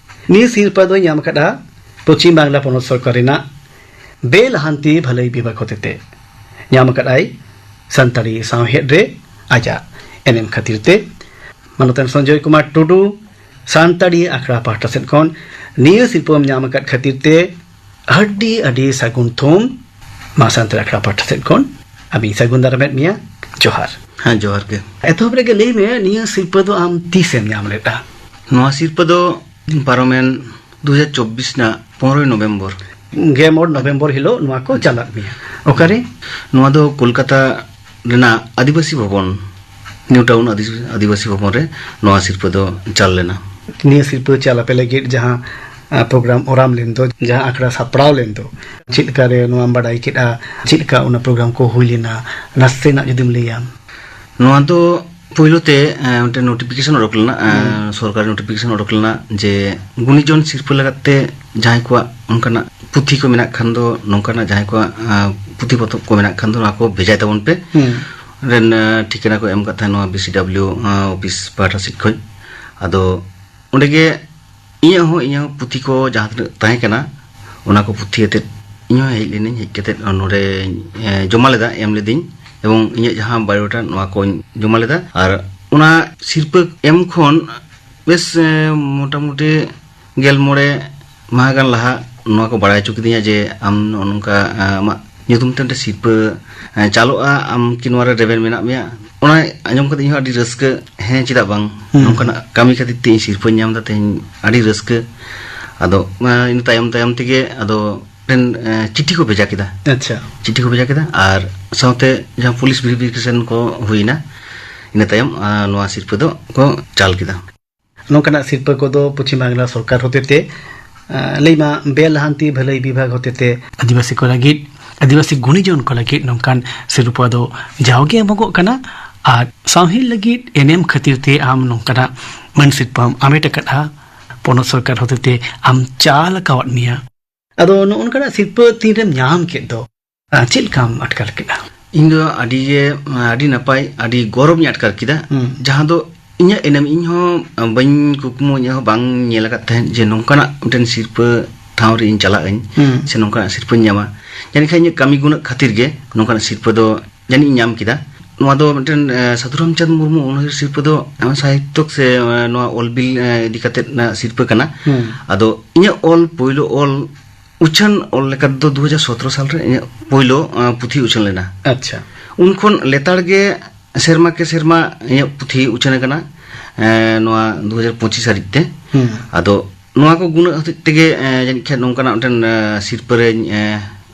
ᱱᱤᱭᱟᱹ ᱥᱤᱨᱯᱟᱹ ᱫᱚᱭ ᱧᱟᱢ ᱟᱠᱟᱫᱼᱟ ᱯᱚᱪᱷᱤᱢ ᱵᱟᱝᱞᱟ ᱯᱚᱱᱚᱛ ᱥᱚᱨᱠᱟᱨ ᱨᱮᱱᱟᱜ ᱵᱮᱞᱟᱦᱟᱱᱛᱤ ᱵᱷᱟᱹᱞᱟᱹᱭ ᱵᱤᱵᱷᱟᱜᱽ ᱦᱚᱛᱮᱛᱮ᱾ ᱧᱟᱢ ᱟᱠᱟᱫᱼᱟᱭ ᱥᱟᱱᱛᱟᱲᱤ ᱥᱟᱶᱦᱮᱫ ᱨᱮ ᱟᱡᱟᱜ ᱮᱱᱮᱢ ᱠᱷᱟᱹᱛᱤᱨ ᱛᱮ᱾ ᱢᱟᱱᱚᱛᱟᱱ ᱥᱚᱧᱡᱚᱭ ᱠᱩᱢᱟᱨ ᱴᱩᱰᱩ, ᱥᱟᱱᱛᱟᱲᱤ ᱟᱠᱷᱲᱟ ᱯᱟᱦᱴᱟ ᱥᱮᱫ ᱠᱷᱚᱱ ᱱᱤᱭᱟᱹ ᱥᱤᱨᱯᱟᱹᱢ ᱧᱟᱢ ᱟᱠᱟᱫ ᱠᱷᱟᱹᱛᱤᱨ ᱛᱮ ᱟᱹᱰᱤ, ᱟᱹᱰᱤ ᱥᱟᱹᱜᱩᱱ ᱛᱷᱩᱢ᱾ ᱢᱟ ᱥᱟᱱᱛᱟᱲ ᱟᱠᱷᱲᱟ ᱯᱟᱦᱴᱟ ᱥᱮᱫ ᱠᱷᱚᱱ ᱟᱹᱵᱤᱱ ᱥᱟᱹᱜᱩᱱ ᱫᱟᱨᱟᱢᱮᱫ ᱢᱮᱭᱟ᱾ ᱡᱚᱦᱟᱨ᱾ ᱦᱮᱸ, ᱡᱚᱦᱟᱨ ᱜᱮ᱾ ᱮᱛᱚᱦᱚᱵ ᱨᱮᱜᱮ ᱞᱟᱹᱭ ᱢᱮ, ᱱᱤᱭᱟᱹ ᱥᱤᱨᱯᱟᱹ ᱫᱚ ᱟᱢ ᱛᱤᱥᱮᱢ ᱧᱟᱢ ᱞᱮᱫᱼᱟ? ᱱᱚᱣᱟ ᱥᱤᱨᱯᱟᱹ ᱫᱚ ᱯᱟᱨᱚᱢᱮᱱ ᱫᱩ ᱦᱟᱡᱟᱨ ᱪᱚᱵᱵᱤᱥ ᱨᱮᱱᱟᱜ ᱯᱚᱱᱨᱚᱭ ᱱᱚᱵᱷᱮᱢᱵᱚᱨ᱾ ᱜᱮᱞ ᱢᱚᱬᱮ ᱱᱚᱵᱷᱮᱢᱵᱚᱨ ᱦᱤᱞᱳᱜ ᱱᱚᱣᱟ ᱠᱚ ᱪᱟᱞᱟᱜ ᱢᱮᱭᱟ᱾ ᱚᱠᱟᱨᱮ? ᱱᱚᱣᱟ ᱫᱚ ᱠᱳᱞᱠᱟᱛᱟ ᱨᱮᱱᱟᱜ ᱟᱹᱫᱤᱵᱟᱹᱥᱤ ᱵᱷᱚᱵᱚᱱ, ᱱᱤᱭᱩ ᱴᱟᱣᱩᱱ ᱟᱹᱫᱤ-, ᱟᱹᱫᱤᱵᱟᱹᱥᱤ ᱵᱷᱚᱵᱚᱱ ᱨᱮ ᱱᱚᱣᱟ ᱥᱤᱨᱯᱟᱹ ᱫᱚ ᱪᱟᱞ ᱞᱮᱱᱟ᱾ ᱱᱤᱭᱟᱹ ᱥᱤᱨᱯᱟᱹ ᱪᱟᱞ ᱟᱯᱮ ᱞᱟᱹᱜᱤᱫ ᱡᱟᱦᱟᱸ, ᱟ, ᱯᱨᱳᱜᱨᱟᱢ ᱚᱨᱟᱢ ᱞᱮᱱ ᱫᱚ, ᱡᱟᱦᱟᱸ ᱟᱠᱷᱲᱟ ᱥᱟᱯᱲᱟᱣ ᱞᱮᱱ ᱫᱚ, ᱪᱮᱫ ᱞᱮᱠᱟ ᱨᱮ ᱱᱚᱣᱟᱢ ᱵᱟᱰᱟᱭ ᱠᱮᱫᱼᱟ? ᱪᱮᱫ ᱞᱮᱠᱟ ᱚᱱᱟ ᱯᱨᱳᱜᱨᱟᱢ ᱠᱚ ᱦᱩᱭ ᱞᱮᱱᱟ? ᱱᱟᱥᱮᱱᱟᱜ ᱡᱩᱫᱤᱢ ᱞᱟᱹᱭᱟ᱾ ᱱᱚᱣᱟ ᱫᱚ ᱯᱳᱭᱞᱳ ᱛᱮ ᱮᱸ, ᱢᱤᱫᱴᱮᱱ ᱱᱳᱴᱤᱯᱷᱤᱠᱮᱥᱚᱱ ᱚᱰᱚᱠ ᱞᱮᱱᱟ, ᱮᱸ, ᱦᱩᱸ᱾ ᱥᱚᱨᱠᱟᱨᱤ ᱱᱳᱴᱤᱯᱷᱤᱠᱮᱥᱚᱱ ᱚᱰᱚᱠ ᱞᱮᱱᱟ ᱡᱮ ᱜᱩᱱᱤᱡᱚᱱ ᱥᱤᱨᱯᱟᱹ ᱞᱮᱠᱟᱛᱮ ᱡᱟᱦᱟᱸᱭ ᱠᱚᱣᱟᱜ ᱚᱱᱠᱟᱱᱟᱜ ᱯᱩᱛᱷᱤ ᱠᱚ ᱢᱮᱱᱟᱜ ᱠᱷᱟᱱ ᱫᱚ, ᱱᱚᱝᱠᱟᱱᱟᱜ ᱡᱟᱦᱟᱸᱭ ᱠᱚᱣᱟᱜ ᱮᱸ, ᱯᱩᱛᱷᱤ ᱯᱚᱛᱚᱵ ᱠᱚ ᱢᱮᱱᱟᱜ ᱠᱷᱟᱱ ᱫᱚ, ᱱᱚᱣᱟ ᱠᱚ ᱵᱷᱮᱡᱟᱭ ᱛᱟᱵᱚᱱ ᱯᱮ᱾ ᱦᱩᱸ᱾ ᱨᱮᱱ ᱮᱸ, ᱴᱷᱤᱠᱟᱹᱱᱟ ᱠᱚ ᱮᱢ ᱠᱟᱫ ᱛᱟᱦᱮᱸᱫ ᱱᱚᱣᱟ ᱵᱤ ᱥᱤ ᱰᱟᱵᱽᱞᱤᱭᱩ ᱮᱸ, ᱚᱯᱷᱤᱥ ᱯᱟᱦᱴᱟ ᱥᱮᱫ ᱠᱷᱚᱱ᱾ ᱟᱫᱚ ᱚᱸᱰᱮ ᱜᱮ ᱤᱧᱟᱹᱜ ᱦᱚᱸ, ᱤᱧᱟᱹᱜ ᱦᱚᱸ ᱯᱩᱛᱷᱤ ᱠᱚ ᱡᱟᱦᱟᱸ ᱛᱤᱱᱟᱹᱜ ᱛᱟᱦᱮᱸ ᱠᱟᱱᱟ, ᱚᱱᱟ ᱠᱚ ᱯᱩᱛᱷᱤ ᱟᱛᱮᱫ ᱤᱧ ᱦᱚᱸ ᱦᱮᱡ ᱞᱮᱱᱟᱹᱧ᱾ ᱦᱮᱡ ᱠᱟᱛᱮᱫ ᱱᱚᱰᱮᱧ, ᱮ, ᱡᱚᱢᱟ ᱞᱮᱫᱟ, ᱮᱢ ᱞᱮᱫᱟᱹᱧ᱾ ᱮᱵᱚᱝ ᱤᱧᱟᱹᱜ ᱡᱟᱦᱟᱸ ᱵᱟᱭᱳᱰᱟᱴᱟ, ᱱᱚᱣᱟ ᱠᱚᱧ ᱡᱚᱢᱟ ᱞᱮᱫᱟ᱾ ᱟᱨ ᱚᱱᱟ ᱥᱤᱨᱯᱟᱹ ᱮᱢ ᱠᱷᱚᱱ ᱵᱮᱥ, ᱮ, ᱢᱚᱴᱟᱢᱩᱴᱤ ᱜᱮᱞ ᱢᱚᱬᱮ ᱢᱟᱦᱟ ᱜᱟᱱ ᱞᱟᱦᱟ ᱱᱚᱣᱟ ᱠᱚ ᱵᱟᱲᱟᱭ ᱦᱚᱪᱚ ᱠᱤᱫᱤᱧᱟ ᱡᱮ ᱟᱢ ᱱᱚᱜᱼᱚ ᱱᱚᱝᱠᱟ, ᱮ, ᱟᱢᱟᱜ ᱧᱩᱛᱩᱢ ᱛᱮ ᱢᱤᱫᱴᱮᱱ ᱥᱤᱨᱯᱟᱹ, ᱮ, ᱪᱟᱞᱚᱜᱼᱟ, ᱟᱢ ᱠᱤ ᱱᱚᱣᱟ ᱨᱮ ᱨᱮᱵᱮᱱ ᱢᱮᱱᱟᱜ ᱢᱮᱭᱟ? ᱚᱱᱟ ᱟᱸᱡᱚᱢ ᱠᱟᱛᱮ ᱤᱧ ᱦᱚᱸ ᱟᱹᱰᱤ ᱨᱟᱹᱥᱠᱟᱹ, ᱦᱮᱸ, ᱪᱮᱫᱟᱜ ᱵᱟᱝ? ᱦᱩᱸ᱾ ᱱᱚᱝᱠᱟᱱᱟᱜ ᱠᱟᱹᱢᱤ ᱠᱷᱟᱹᱛᱤᱨ ᱛᱮ ᱤᱧ ᱥᱤᱨᱯᱟᱹᱧ ᱧᱟᱢ ᱮᱫᱟ, ᱛᱮᱦᱮᱧ ᱟᱹᱰᱤ ᱨᱟᱹᱥᱠᱟᱹ᱾ ᱟᱫᱚ, ᱮ, ᱤᱱᱟᱹ ᱛᱟᱭᱚᱢ ᱛᱟᱭᱚᱢ ᱛᱮᱜᱮ ᱟᱫᱚ ᱢᱤᱫᱴᱮᱱ, ᱮ, ᱪᱤᱴᱷᱤ ᱠᱚ ᱵᱷᱮᱡᱟ ᱠᱮᱫᱟ᱾ ᱟᱪᱪᱷᱟ᱾ ᱪᱤᱴᱷᱤ ᱠᱚ ᱵᱷᱮᱡᱟ ᱠᱮᱫᱟ ᱟᱨ ᱥᱟᱶᱛᱮ ᱡᱟᱦᱟᱸ ᱯᱩᱞᱤᱥ ᱵᱷᱮᱨᱤᱯᱷᱤᱠᱮᱥᱚᱱ ᱠᱚ ᱦᱩᱭᱱᱟ, ᱤᱱᱟᱹ ᱛᱟᱭᱚᱢ, ᱮ, ᱱᱚᱣᱟ ᱥᱤᱨᱯᱟᱹ ᱫᱚ ᱠᱚ ᱪᱟᱞ ᱠᱮᱫᱟ᱾ ᱱᱚᱝᱠᱟᱱᱟᱜ ᱥᱤᱨᱯᱟᱹ ᱠᱚᱫᱚ ᱯᱚᱪᱷᱤᱢ ᱵᱟᱝᱞᱟ ᱥᱚᱨᱠᱟᱨ ᱦᱚᱛᱮᱛᱮ, ᱟᱸ, ᱞᱟᱹᱭ ᱢᱟ, ᱵᱮ ᱞᱟᱦᱟᱱᱛᱤ ᱵᱷᱟᱹᱞᱟᱹᱭ ᱵᱤᱵᱷᱟᱜᱽ ᱦᱚᱛᱮᱛᱮ ᱟᱹᱫᱤᱵᱟᱹᱥᱤ ᱠᱚ ᱞᱟᱹᱜᱤᱫ, ᱟᱹᱫᱤᱵᱟᱹᱥᱤ ᱜᱩᱱᱤᱡᱚᱱ ᱠᱚ ᱞᱟᱹᱜᱤᱫ ᱱᱚᱝᱠᱟᱱ ᱥᱤᱨᱯᱟᱹ ᱫᱚ ᱡᱟᱣᱜᱮ ᱮᱢᱚᱜᱚᱜ ᱠᱟᱱᱟ᱾ ᱟᱨ ᱥᱟᱶᱦᱮᱫ ᱞᱟᱹᱜᱤᱫ ᱮᱱᱮᱢ ᱠᱷᱟᱹᱛᱤᱨ ᱛᱮ ᱟᱢ ᱱᱚᱝᱠᱟᱱᱟᱜ ᱢᱟᱹᱱ ᱥᱤᱨᱯᱟᱹᱢ ᱟᱢᱮᱴ ᱟᱠᱟᱫᱼᱟ᱾ ᱯᱚᱱᱚᱛ ᱥᱚᱨᱠᱟᱨ ᱦᱚᱛᱮᱛᱮ ᱟᱢ ᱪᱟᱞ ᱟᱠᱟᱣᱟᱫ ᱢᱮᱭᱟ᱾ ᱟᱫᱚ ᱱᱚᱜᱼᱚ ᱱᱚᱝᱠᱟᱱᱟᱜ ᱥᱤᱨᱯᱟᱹ ᱛᱤᱱᱨᱮᱢ ᱧᱟᱢ ᱠᱮᱫ ᱫᱚ, ᱟᱸ, ᱪᱮᱫ ᱞᱮᱠᱟᱢ ᱟᱴᱠᱟᱨ ᱠᱮᱫᱼᱟ? ᱤᱧ ᱫᱚ ᱟᱹᱰᱤ ᱜᱮ, ᱟᱹᱰᱤ ᱱᱟᱯᱟᱭ, ᱟᱹᱰᱤ ᱜᱚᱨᱚᱵᱽ ᱤᱧ ᱟᱴᱠᱟᱨ ᱠᱮᱫᱟ᱾ ᱦᱩᱸ᱾ ᱡᱟᱦᱟᱸ ᱫᱚ ᱤᱧᱟᱹᱜ ᱮᱱᱮᱢ, ᱤᱧ ᱦᱚᱸ ᱵᱟᱹᱧ ᱠᱩᱠᱢᱩ, ᱤᱧᱟᱹᱜ ᱦᱚᱸ ᱵᱟᱝ ᱧᱮᱞ ᱟᱠᱟᱫ ᱛᱟᱦᱮᱸᱫ ᱡᱮ ᱱᱚᱝᱠᱟᱱᱟᱜ ᱢᱤᱫᱴᱮᱱ ᱥᱤᱨᱯᱟᱹ ᱴᱷᱟᱶ ᱨᱮ ᱤᱧ ᱪᱟᱞᱟᱜ ᱟᱹᱧ, ᱦᱩᱸ᱾ ᱥᱮ ᱱᱚᱝᱠᱟᱱᱟᱜ ᱥᱤᱨᱯᱟᱹᱧ ᱧᱟᱢᱟ᱾ ᱡᱟᱹᱱᱤᱡ ᱠᱷᱟᱱ ᱤᱧᱟᱹᱜ ᱠᱟᱹᱢᱤ ᱜᱩᱱᱟᱹᱜ ᱠᱷᱟᱹᱛᱤᱨ ᱜᱮ ᱱᱚᱝᱠᱟᱱᱟᱜ ᱥᱤᱨᱯᱟᱹ ᱫᱚ ᱡᱟᱹᱱᱤᱡ ᱤᱧ ᱧᱟᱢ ᱠᱮᱫᱟ᱾ ᱱᱚᱣᱟ ᱫᱚ ᱢᱤᱫᱴᱮᱱ, ᱮ, ᱥᱟᱹᱫᱷᱩ ᱨᱟᱢᱪᱟᱸᱫᱽ ᱢᱩᱨᱢᱩ ᱚᱱᱚᱬᱦᱮ ᱥᱤᱨᱯᱟᱹ ᱫᱚ, ᱮ, ᱥᱟᱦᱤᱛᱛᱚᱠ ᱥᱮ, ᱮ, ᱱᱚᱣᱟ ᱚᱞ ᱵᱤᱞ, ᱮ, ᱤᱫᱤ ᱠᱟᱛᱮᱫ ᱨᱮᱱᱟᱜ ᱥᱤᱨᱯᱟᱹ ᱠᱟᱱᱟ᱾ ᱦᱩᱸ᱾ ᱟᱫᱚ ᱤᱧᱟᱹᱜ ᱚᱞ, ᱯᱳᱭᱞᱳ ᱚᱞ ᱩᱪᱷᱟᱹᱱ ᱚᱞ ᱞᱮᱠᱟ ᱛᱮᱫᱚ ᱫᱩ ᱦᱟᱡᱟᱨ ᱥᱚᱛᱨᱚ ᱥᱟᱞ ᱨᱮ ᱤᱧᱟᱹᱜ ᱯᱳᱭᱞᱳ, ᱮ, ᱯᱩᱛᱷᱤ ᱩᱪᱷᱟᱹᱱ ᱞᱮᱱᱟ᱾ ᱟᱪᱪᱷᱟ᱾ ᱩᱱ ᱠᱷᱚᱱ ᱞᱮᱛᱟᱲ ᱜᱮ ᱥᱮᱨᱢᱟ ᱠᱮ ᱥᱮᱨᱢᱟ ᱤᱧᱟᱹᱜ ᱯᱩᱛᱷᱤ ᱩᱪᱷᱟᱹᱱ ᱟᱠᱟᱱᱟ, ᱮ, ᱱᱚᱣᱟ ᱫᱩ ᱦᱟᱡᱟᱨ ᱯᱚᱸᱪᱤᱥ ᱦᱟᱹᱨᱤᱡ ᱛᱮ᱾ ᱦᱩᱸ᱾ ᱟᱫᱚ ᱱᱚᱣᱟ ᱠᱚ ᱜᱩᱱᱟᱹᱜ ᱦᱚᱛᱮᱡ ᱛᱮᱜᱮ, ᱮ, ᱡᱟᱹᱱᱤᱡ ᱠᱷᱟᱱ ᱱᱚᱝᱠᱟᱱᱟᱜ ᱢᱤᱫᱴᱮᱱ, ᱮ, ᱥᱤᱨᱯᱟᱹ ᱨᱮᱧ, ᱮ,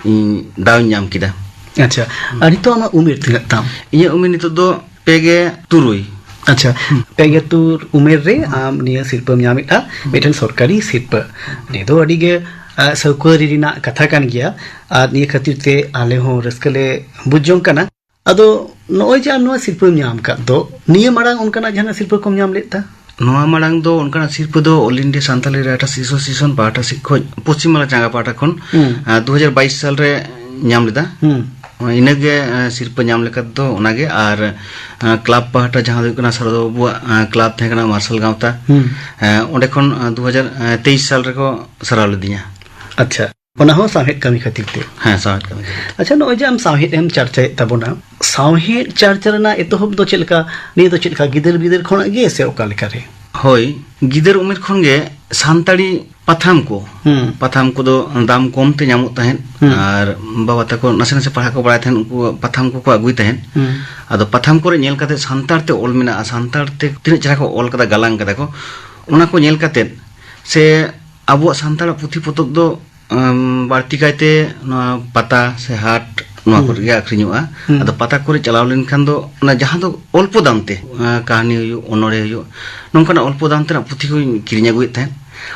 ᱤᱧ ᱫᱟᱣ ᱤᱧ ᱧᱟᱢ ᱠᱮᱫᱟ᱾ ᱟᱪᱪᱷᱟ᱾ ᱦᱩᱸ᱾ ᱟᱨ ᱱᱤᱛᱚᱜ ᱟᱢᱟᱜ ᱩᱢᱮᱨ ᱛᱤᱱᱟᱹᱜ ᱛᱟᱢ? ᱤᱧᱟᱹᱜ ᱩᱢᱮᱨ ᱱᱤᱛᱚᱜ ᱫᱚ ᱯᱮ ᱜᱮ ᱛᱩᱨᱩᱭ᱾ ᱟᱪᱪᱷᱟ᱾ ᱦᱩᱸ᱾ ᱯᱮ ᱜᱮ ᱛᱩᱨ ᱩᱢᱮᱨ ᱨᱮ ᱟᱢ ᱱᱤᱭᱟᱹ ᱥᱤᱨᱯᱟᱹᱢ ᱧᱟᱢᱮᱫᱼᱟ, ᱦᱩᱸ᱾ ᱢᱤᱫᱴᱮᱱ ᱥᱚᱨᱠᱟᱨᱤ ᱥᱤᱨᱯᱟᱹ᱾ ᱱᱤᱭᱟᱹ ᱫᱚ ᱟᱹᱰᱤ ᱜᱮ, ᱟ, ᱥᱟᱹᱣᱠᱟᱹᱨᱤ ᱨᱮᱱᱟᱜ ᱠᱟᱛᱷᱟ ᱠᱟᱱ ᱜᱮᱭᱟ᱾ ᱟᱨ ᱱᱤᱭᱟᱹ ᱠᱷᱟᱹᱛᱤᱨ ᱛᱮ ᱟᱞᱮ ᱦᱚᱸ ᱨᱟᱹᱥᱠᱟᱹ ᱞᱮ ᱵᱩᱡᱽ ᱡᱚᱝ ᱠᱟᱱᱟ᱾ ᱟᱫᱚ ᱱᱚᱜᱼᱚᱭ ᱡᱮ ᱟᱢ ᱱᱚᱣᱟ ᱥᱤᱨᱯᱟᱹᱢ ᱧᱟᱢ ᱟᱠᱟᱫ ᱫᱚ, ᱱᱤᱭᱟᱹ ᱢᱟᱲᱟᱝ ᱚᱱᱠᱟᱱᱟᱜ ᱡᱟᱦᱟᱱᱟᱜ ᱥᱤᱨᱯᱟᱹ ᱠᱚᱢ ᱧᱟᱢ ᱞᱮᱫ ᱛᱟ? ᱱᱚᱣᱟ ᱢᱟᱲᱟᱝ ᱫᱚ ᱚᱱᱠᱟᱱᱟᱜ ᱥᱤᱨᱯᱟᱹ ᱫᱚ All India Santali Writers Association ᱯᱟᱦᱴᱟ ᱥᱮᱫ ᱠᱷᱚᱱ, ᱯᱚᱥᱪᱤᱢ ᱵᱟᱝᱞᱟ ᱪᱟᱸᱜᱟ ᱯᱟᱦᱴᱟ ᱠᱷᱚᱱ, ᱦᱩᱸ᱾ ᱟᱸ, ᱫᱩ ᱦᱟᱡᱟᱨ ᱵᱟᱭᱤᱥ ᱥᱟᱞ ᱨᱮ ᱧᱟᱢ ᱞᱮᱫᱟ᱾ ᱦᱩᱸ᱾ ᱤᱱᱟᱹᱜᱮ, ᱟᱸ, ᱥᱤᱨᱯᱟᱹ ᱧᱟᱢ ᱞᱮᱠᱟ ᱫᱚ ᱚᱱᱟᱜᱮ᱾ ᱟᱨ, ᱟᱸ, ᱠᱞᱟᱵᱽ ᱯᱟᱦᱴᱟ ᱡᱟᱦᱟᱸ ᱫᱚ ᱦᱩᱭᱩᱜ ᱠᱟᱱᱟ, ᱥᱟᱨᱚᱫᱟ ᱵᱟᱵᱩᱣᱟᱜ, ᱟᱸ, ᱠᱞᱟᱵᱽ ᱛᱟᱦᱮᱸ ᱠᱟᱱᱟ, ᱢᱟᱨᱥᱟᱞ ᱜᱟᱶᱛᱟ᱾ ᱦᱩᱸ᱾ ᱟᱸ, ᱚᱸᱰᱮ ᱠᱷᱚᱱ, ᱟᱸ, ᱫᱩ ᱦᱟᱡᱟᱨ ᱛᱮᱭᱤᱥ ᱥᱟᱞ ᱨᱮᱠᱚ ᱥᱟᱨᱟᱣ ᱞᱤᱫᱤᱧᱟ᱾ ᱟᱪᱪᱷᱟ, ᱚᱱᱟ ᱦᱚᱸ ᱥᱟᱶᱦᱮᱫ ᱠᱟᱹᱢᱤ ᱠᱷᱟᱹᱛᱤᱨ ᱛᱮ? ᱦᱮᱸ, ᱥᱟᱶᱦᱮᱫ ᱠᱟᱹᱢᱤ ᱠᱷᱟᱹᱛᱤᱨ ᱛᱮ᱾ ᱟᱪᱪᱷᱟ, ᱱᱚᱜᱼᱚᱭ ᱡᱮ ᱟᱢ ᱥᱟᱶᱦᱮᱫ ᱮᱢ ᱪᱟᱨᱪᱟᱭᱮᱫ ᱛᱟᱵᱚᱱᱟ, ᱥᱟᱶᱦᱮᱫ ᱪᱟᱨᱪᱟ ᱨᱮᱱᱟᱜ ᱮᱛᱚᱦᱚᱵ ᱫᱚ ᱪᱮᱫ ᱞᱮᱠᱟ? ᱱᱤᱭᱟᱹ ᱫᱚ ᱪᱮᱫ ᱞᱮᱠᱟ, ᱜᱤᱫᱟᱹᱨ ᱵᱤᱫᱟᱹᱨ ᱠᱷᱚᱱᱟᱜ ᱜᱮ ᱥᱮ ᱚᱠᱟ ᱞᱮᱠᱟ ᱨᱮ? ᱦᱳᱭ, ᱜᱤᱫᱟᱹᱨ ᱩᱢᱮᱨ ᱠᱷᱚᱱ ᱜᱮ ᱥᱟᱱᱛᱟᱲᱤ ᱯᱟᱛᱷᱟᱢ ᱠᱚ, ᱦᱩᱸ᱾ ᱯᱟᱛᱷᱟᱢ ᱠᱚᱫᱚ ᱫᱟᱢ ᱠᱚᱢ ᱛᱮ ᱧᱟᱢᱚᱜ ᱛᱟᱦᱮᱸᱫ, ᱦᱩᱸ᱾ ᱟᱨ ᱵᱟᱵᱟ ᱛᱟᱠᱚ ᱱᱟᱥᱮ ᱱᱟᱥᱮ ᱯᱟᱲᱦᱟᱜ ᱠᱚ ᱵᱟᱲᱟᱭ ᱛᱟᱦᱮᱸᱫ, ᱩᱱᱠᱩ ᱯᱟᱛᱷᱟᱢ ᱠᱚᱠᱚ ᱟᱹᱜᱩᱭ ᱛᱟᱦᱮᱸᱫ᱾ ᱦᱩᱸ᱾ ᱟᱫᱚ ᱯᱟᱛᱷᱟᱢ ᱠᱚᱨᱮ ᱧᱮᱞ ᱠᱟᱛᱮ ᱥᱟᱱᱛᱟᱲ ᱛᱮ ᱚᱞ ᱢᱮᱱᱟᱜᱼᱟ, ᱥᱟᱱᱛᱟᱲ ᱛᱮ ᱛᱤᱱᱟᱹᱜ ᱪᱮᱦᱨᱟ ᱠᱚ ᱚᱞ ᱠᱟᱫᱟ, ᱜᱟᱞᱟᱝ ᱠᱟᱫᱟ ᱠᱚ, ᱚᱱᱟ ᱠᱚ ᱧᱮᱞ ᱠᱟᱛᱮ ᱥᱮ ᱟᱵᱚᱣᱟᱜ ᱥᱟᱱᱛᱟᱲᱟᱜ ᱯᱩᱛᱷᱤ ᱯᱚᱛᱚᱵ ᱫᱚ, ᱟᱢ, ᱵᱟᱹᱲᱛᱤ ᱠᱟᱭᱛᱮ ᱱᱚᱣᱟ ᱯᱟᱛᱟ ᱥᱮ ᱦᱟᱴ, ᱱᱚᱣᱟ ᱦᱩᱸ᱾ ᱠᱚᱨᱮ ᱜᱮ ᱟᱠᱷᱨᱤᱧᱚᱜᱼᱟ᱾ ᱦᱩᱸ᱾ ᱟᱫᱚ ᱯᱟᱛᱟ ᱠᱚᱨᱮ ᱪᱟᱞᱟᱣ ᱞᱮᱱᱠᱷᱟᱱ ᱫᱚ ᱚᱱᱟ ᱡᱟᱦᱟᱸ ᱫᱚ ᱚᱞᱯᱚ ᱫᱟᱢ ᱛᱮ, ᱟᱸ, ᱠᱟᱹᱦᱱᱤ ᱦᱩᱭᱩᱜ, ᱚᱱᱚᱬᱦᱮ ᱦᱩᱭᱩᱜ, ᱱᱚᱝᱠᱟᱱᱟᱜ ᱚᱞᱯᱚ ᱫᱟᱢ ᱛᱮᱱᱟᱜ ᱯᱩᱛᱷᱤ ᱠᱚᱧ ᱠᱤᱨᱤᱧ ᱟᱹᱜᱩᱭᱮᱫ ᱛᱟᱦᱮᱸᱫ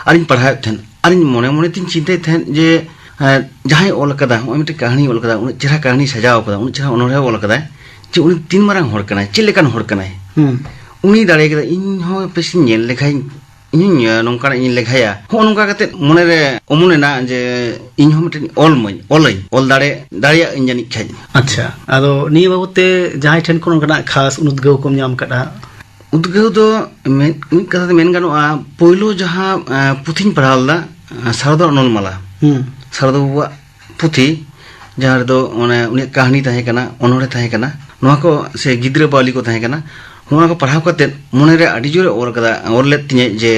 ᱟᱨᱤᱧ ᱯᱟᱲᱦᱟᱣᱮᱫ ᱛᱟᱦᱮᱸᱫ᱾ ᱟᱨᱤᱧ ᱢᱚᱱᱮ ᱢᱚᱱᱮ ᱛᱤᱧ ᱪᱤᱱᱛᱟᱹᱭᱮᱫ ᱛᱟᱦᱮᱸᱫ ᱡᱮ, ᱮᱸ, ᱡᱟᱦᱟᱸᱭ ᱚᱞ ᱠᱟᱫᱟ, ᱱᱚᱜᱼᱚᱭ ᱢᱤᱫᱴᱮᱱ ᱠᱟᱹᱦᱱᱤ ᱚᱞ ᱠᱟᱫᱟ, ᱩᱱᱟᱹᱜ ᱪᱮᱦᱨᱟ ᱠᱟᱹᱦᱱᱤ ᱥᱟᱡᱟᱣ ᱠᱟᱫᱟ, ᱩᱱᱟᱹᱜ ᱪᱮᱦᱨᱟ ᱚᱱᱚᱬᱦᱮ ᱚᱞ ᱠᱟᱫᱟᱭ, ᱡᱮ ᱩᱱᱤ ᱛᱤᱱ ᱢᱟᱨᱟᱝ ᱦᱚᱲ ᱠᱟᱱᱟᱭ, ᱪᱮᱫ ᱞᱮᱠᱟᱱ ᱦᱚᱲ ᱠᱟᱱᱟᱭ? ᱦᱩᱸ᱾ ᱩᱱᱤ ᱫᱟᱲᱮ ᱠᱟᱫᱟ, ᱤᱧ ᱦᱚᱸ ᱯᱮᱥᱮᱧ ᱧᱮᱞ ᱞᱮᱠᱷᱟᱱ ᱤᱧ, ᱮ, ᱱᱚᱝᱠᱟᱱᱟᱜ ᱤᱧ ᱞᱮᱠᱷᱟᱭᱟ᱾ ᱦᱚᱸᱜᱼᱚ ᱱᱚᱝᱠᱟ ᱠᱟᱛᱮ ᱢᱚᱱᱮᱨᱮ ᱚᱢᱚᱱ ᱮᱱᱟ ᱡᱮ ᱤᱧ ᱦᱚᱸ ᱢᱤᱫᱴᱮᱱ ᱚᱞ ᱢᱟᱹᱧ, ᱚᱞᱟᱹᱧ, ᱚᱞ ᱫᱟᱲᱮ, ᱫᱟᱲᱮᱭᱟᱜ ᱟᱹᱧ ᱡᱟᱹᱱᱤᱡ ᱠᱷᱟᱡ᱾ ᱟᱪᱪᱷᱟ, ᱟᱫᱚ ᱱᱤᱭᱟᱹ ᱵᱟᱵᱚᱛ ᱛᱮ ᱡᱟᱦᱟᱸᱭ ᱴᱷᱮᱱ ᱠᱷᱚᱱ ᱚᱱᱠᱟᱱᱟᱜ ᱠᱷᱟᱥ ᱩᱫᱽᱜᱟᱹᱣ ᱠᱚᱢ ᱧᱟᱢ ᱟᱠᱟᱫᱼᱟ? ᱩᱫᱽᱜᱟᱹᱣ ᱫᱚ ᱢᱤᱫ, ᱢᱤᱫ ᱠᱟᱛᱷᱟ ᱛᱮ ᱢᱮᱱ ᱜᱟᱱᱚᱜᱼᱟ, ᱯᱳᱭᱞᱳ ᱡᱟᱦᱟᱸ, ᱮ, ᱯᱩᱛᱷᱤᱧ ᱯᱟᱲᱦᱟᱣ ᱞᱮᱫᱟ, ᱮ, ᱥᱟᱨᱚᱫᱟ ᱚᱱᱚᱞ ᱢᱟᱞᱟ, ᱦᱩᱸ᱾ ᱥᱟᱨᱚᱫᱟ ᱵᱟᱵᱩᱣᱟᱜ ᱯᱩᱛᱷᱤ, ᱡᱟᱦᱟᱸ ᱨᱮᱫᱚ ᱚᱱᱮ ᱩᱱᱤᱭᱟᱜ ᱠᱟᱹᱦᱱᱤ ᱛᱟᱦᱮᱸ ᱠᱟᱱᱟ, ᱚᱱᱚᱬᱦᱮ ᱛᱟᱦᱮᱸ ᱠᱟᱱᱟ, ᱱᱚᱣᱟ ᱠᱚ ᱥᱮ ᱜᱤᱫᱽᱨᱟᱹ ᱵᱟᱣᱞᱤ ᱠᱚ ᱛᱟᱦᱮᱸ ᱠᱟᱱᱟ, ᱱᱚᱣᱟ ᱠᱚ ᱯᱟᱲᱦᱟᱣ ᱠᱟᱛᱮᱫ ᱢᱚᱱᱮᱨᱮ ᱟᱹᱰᱤ ᱡᱳᱨᱮ ᱚᱨ ᱠᱟᱫᱟ, ᱚᱨ ᱞᱮᱫ ᱛᱤᱧᱟᱹ ᱡᱮ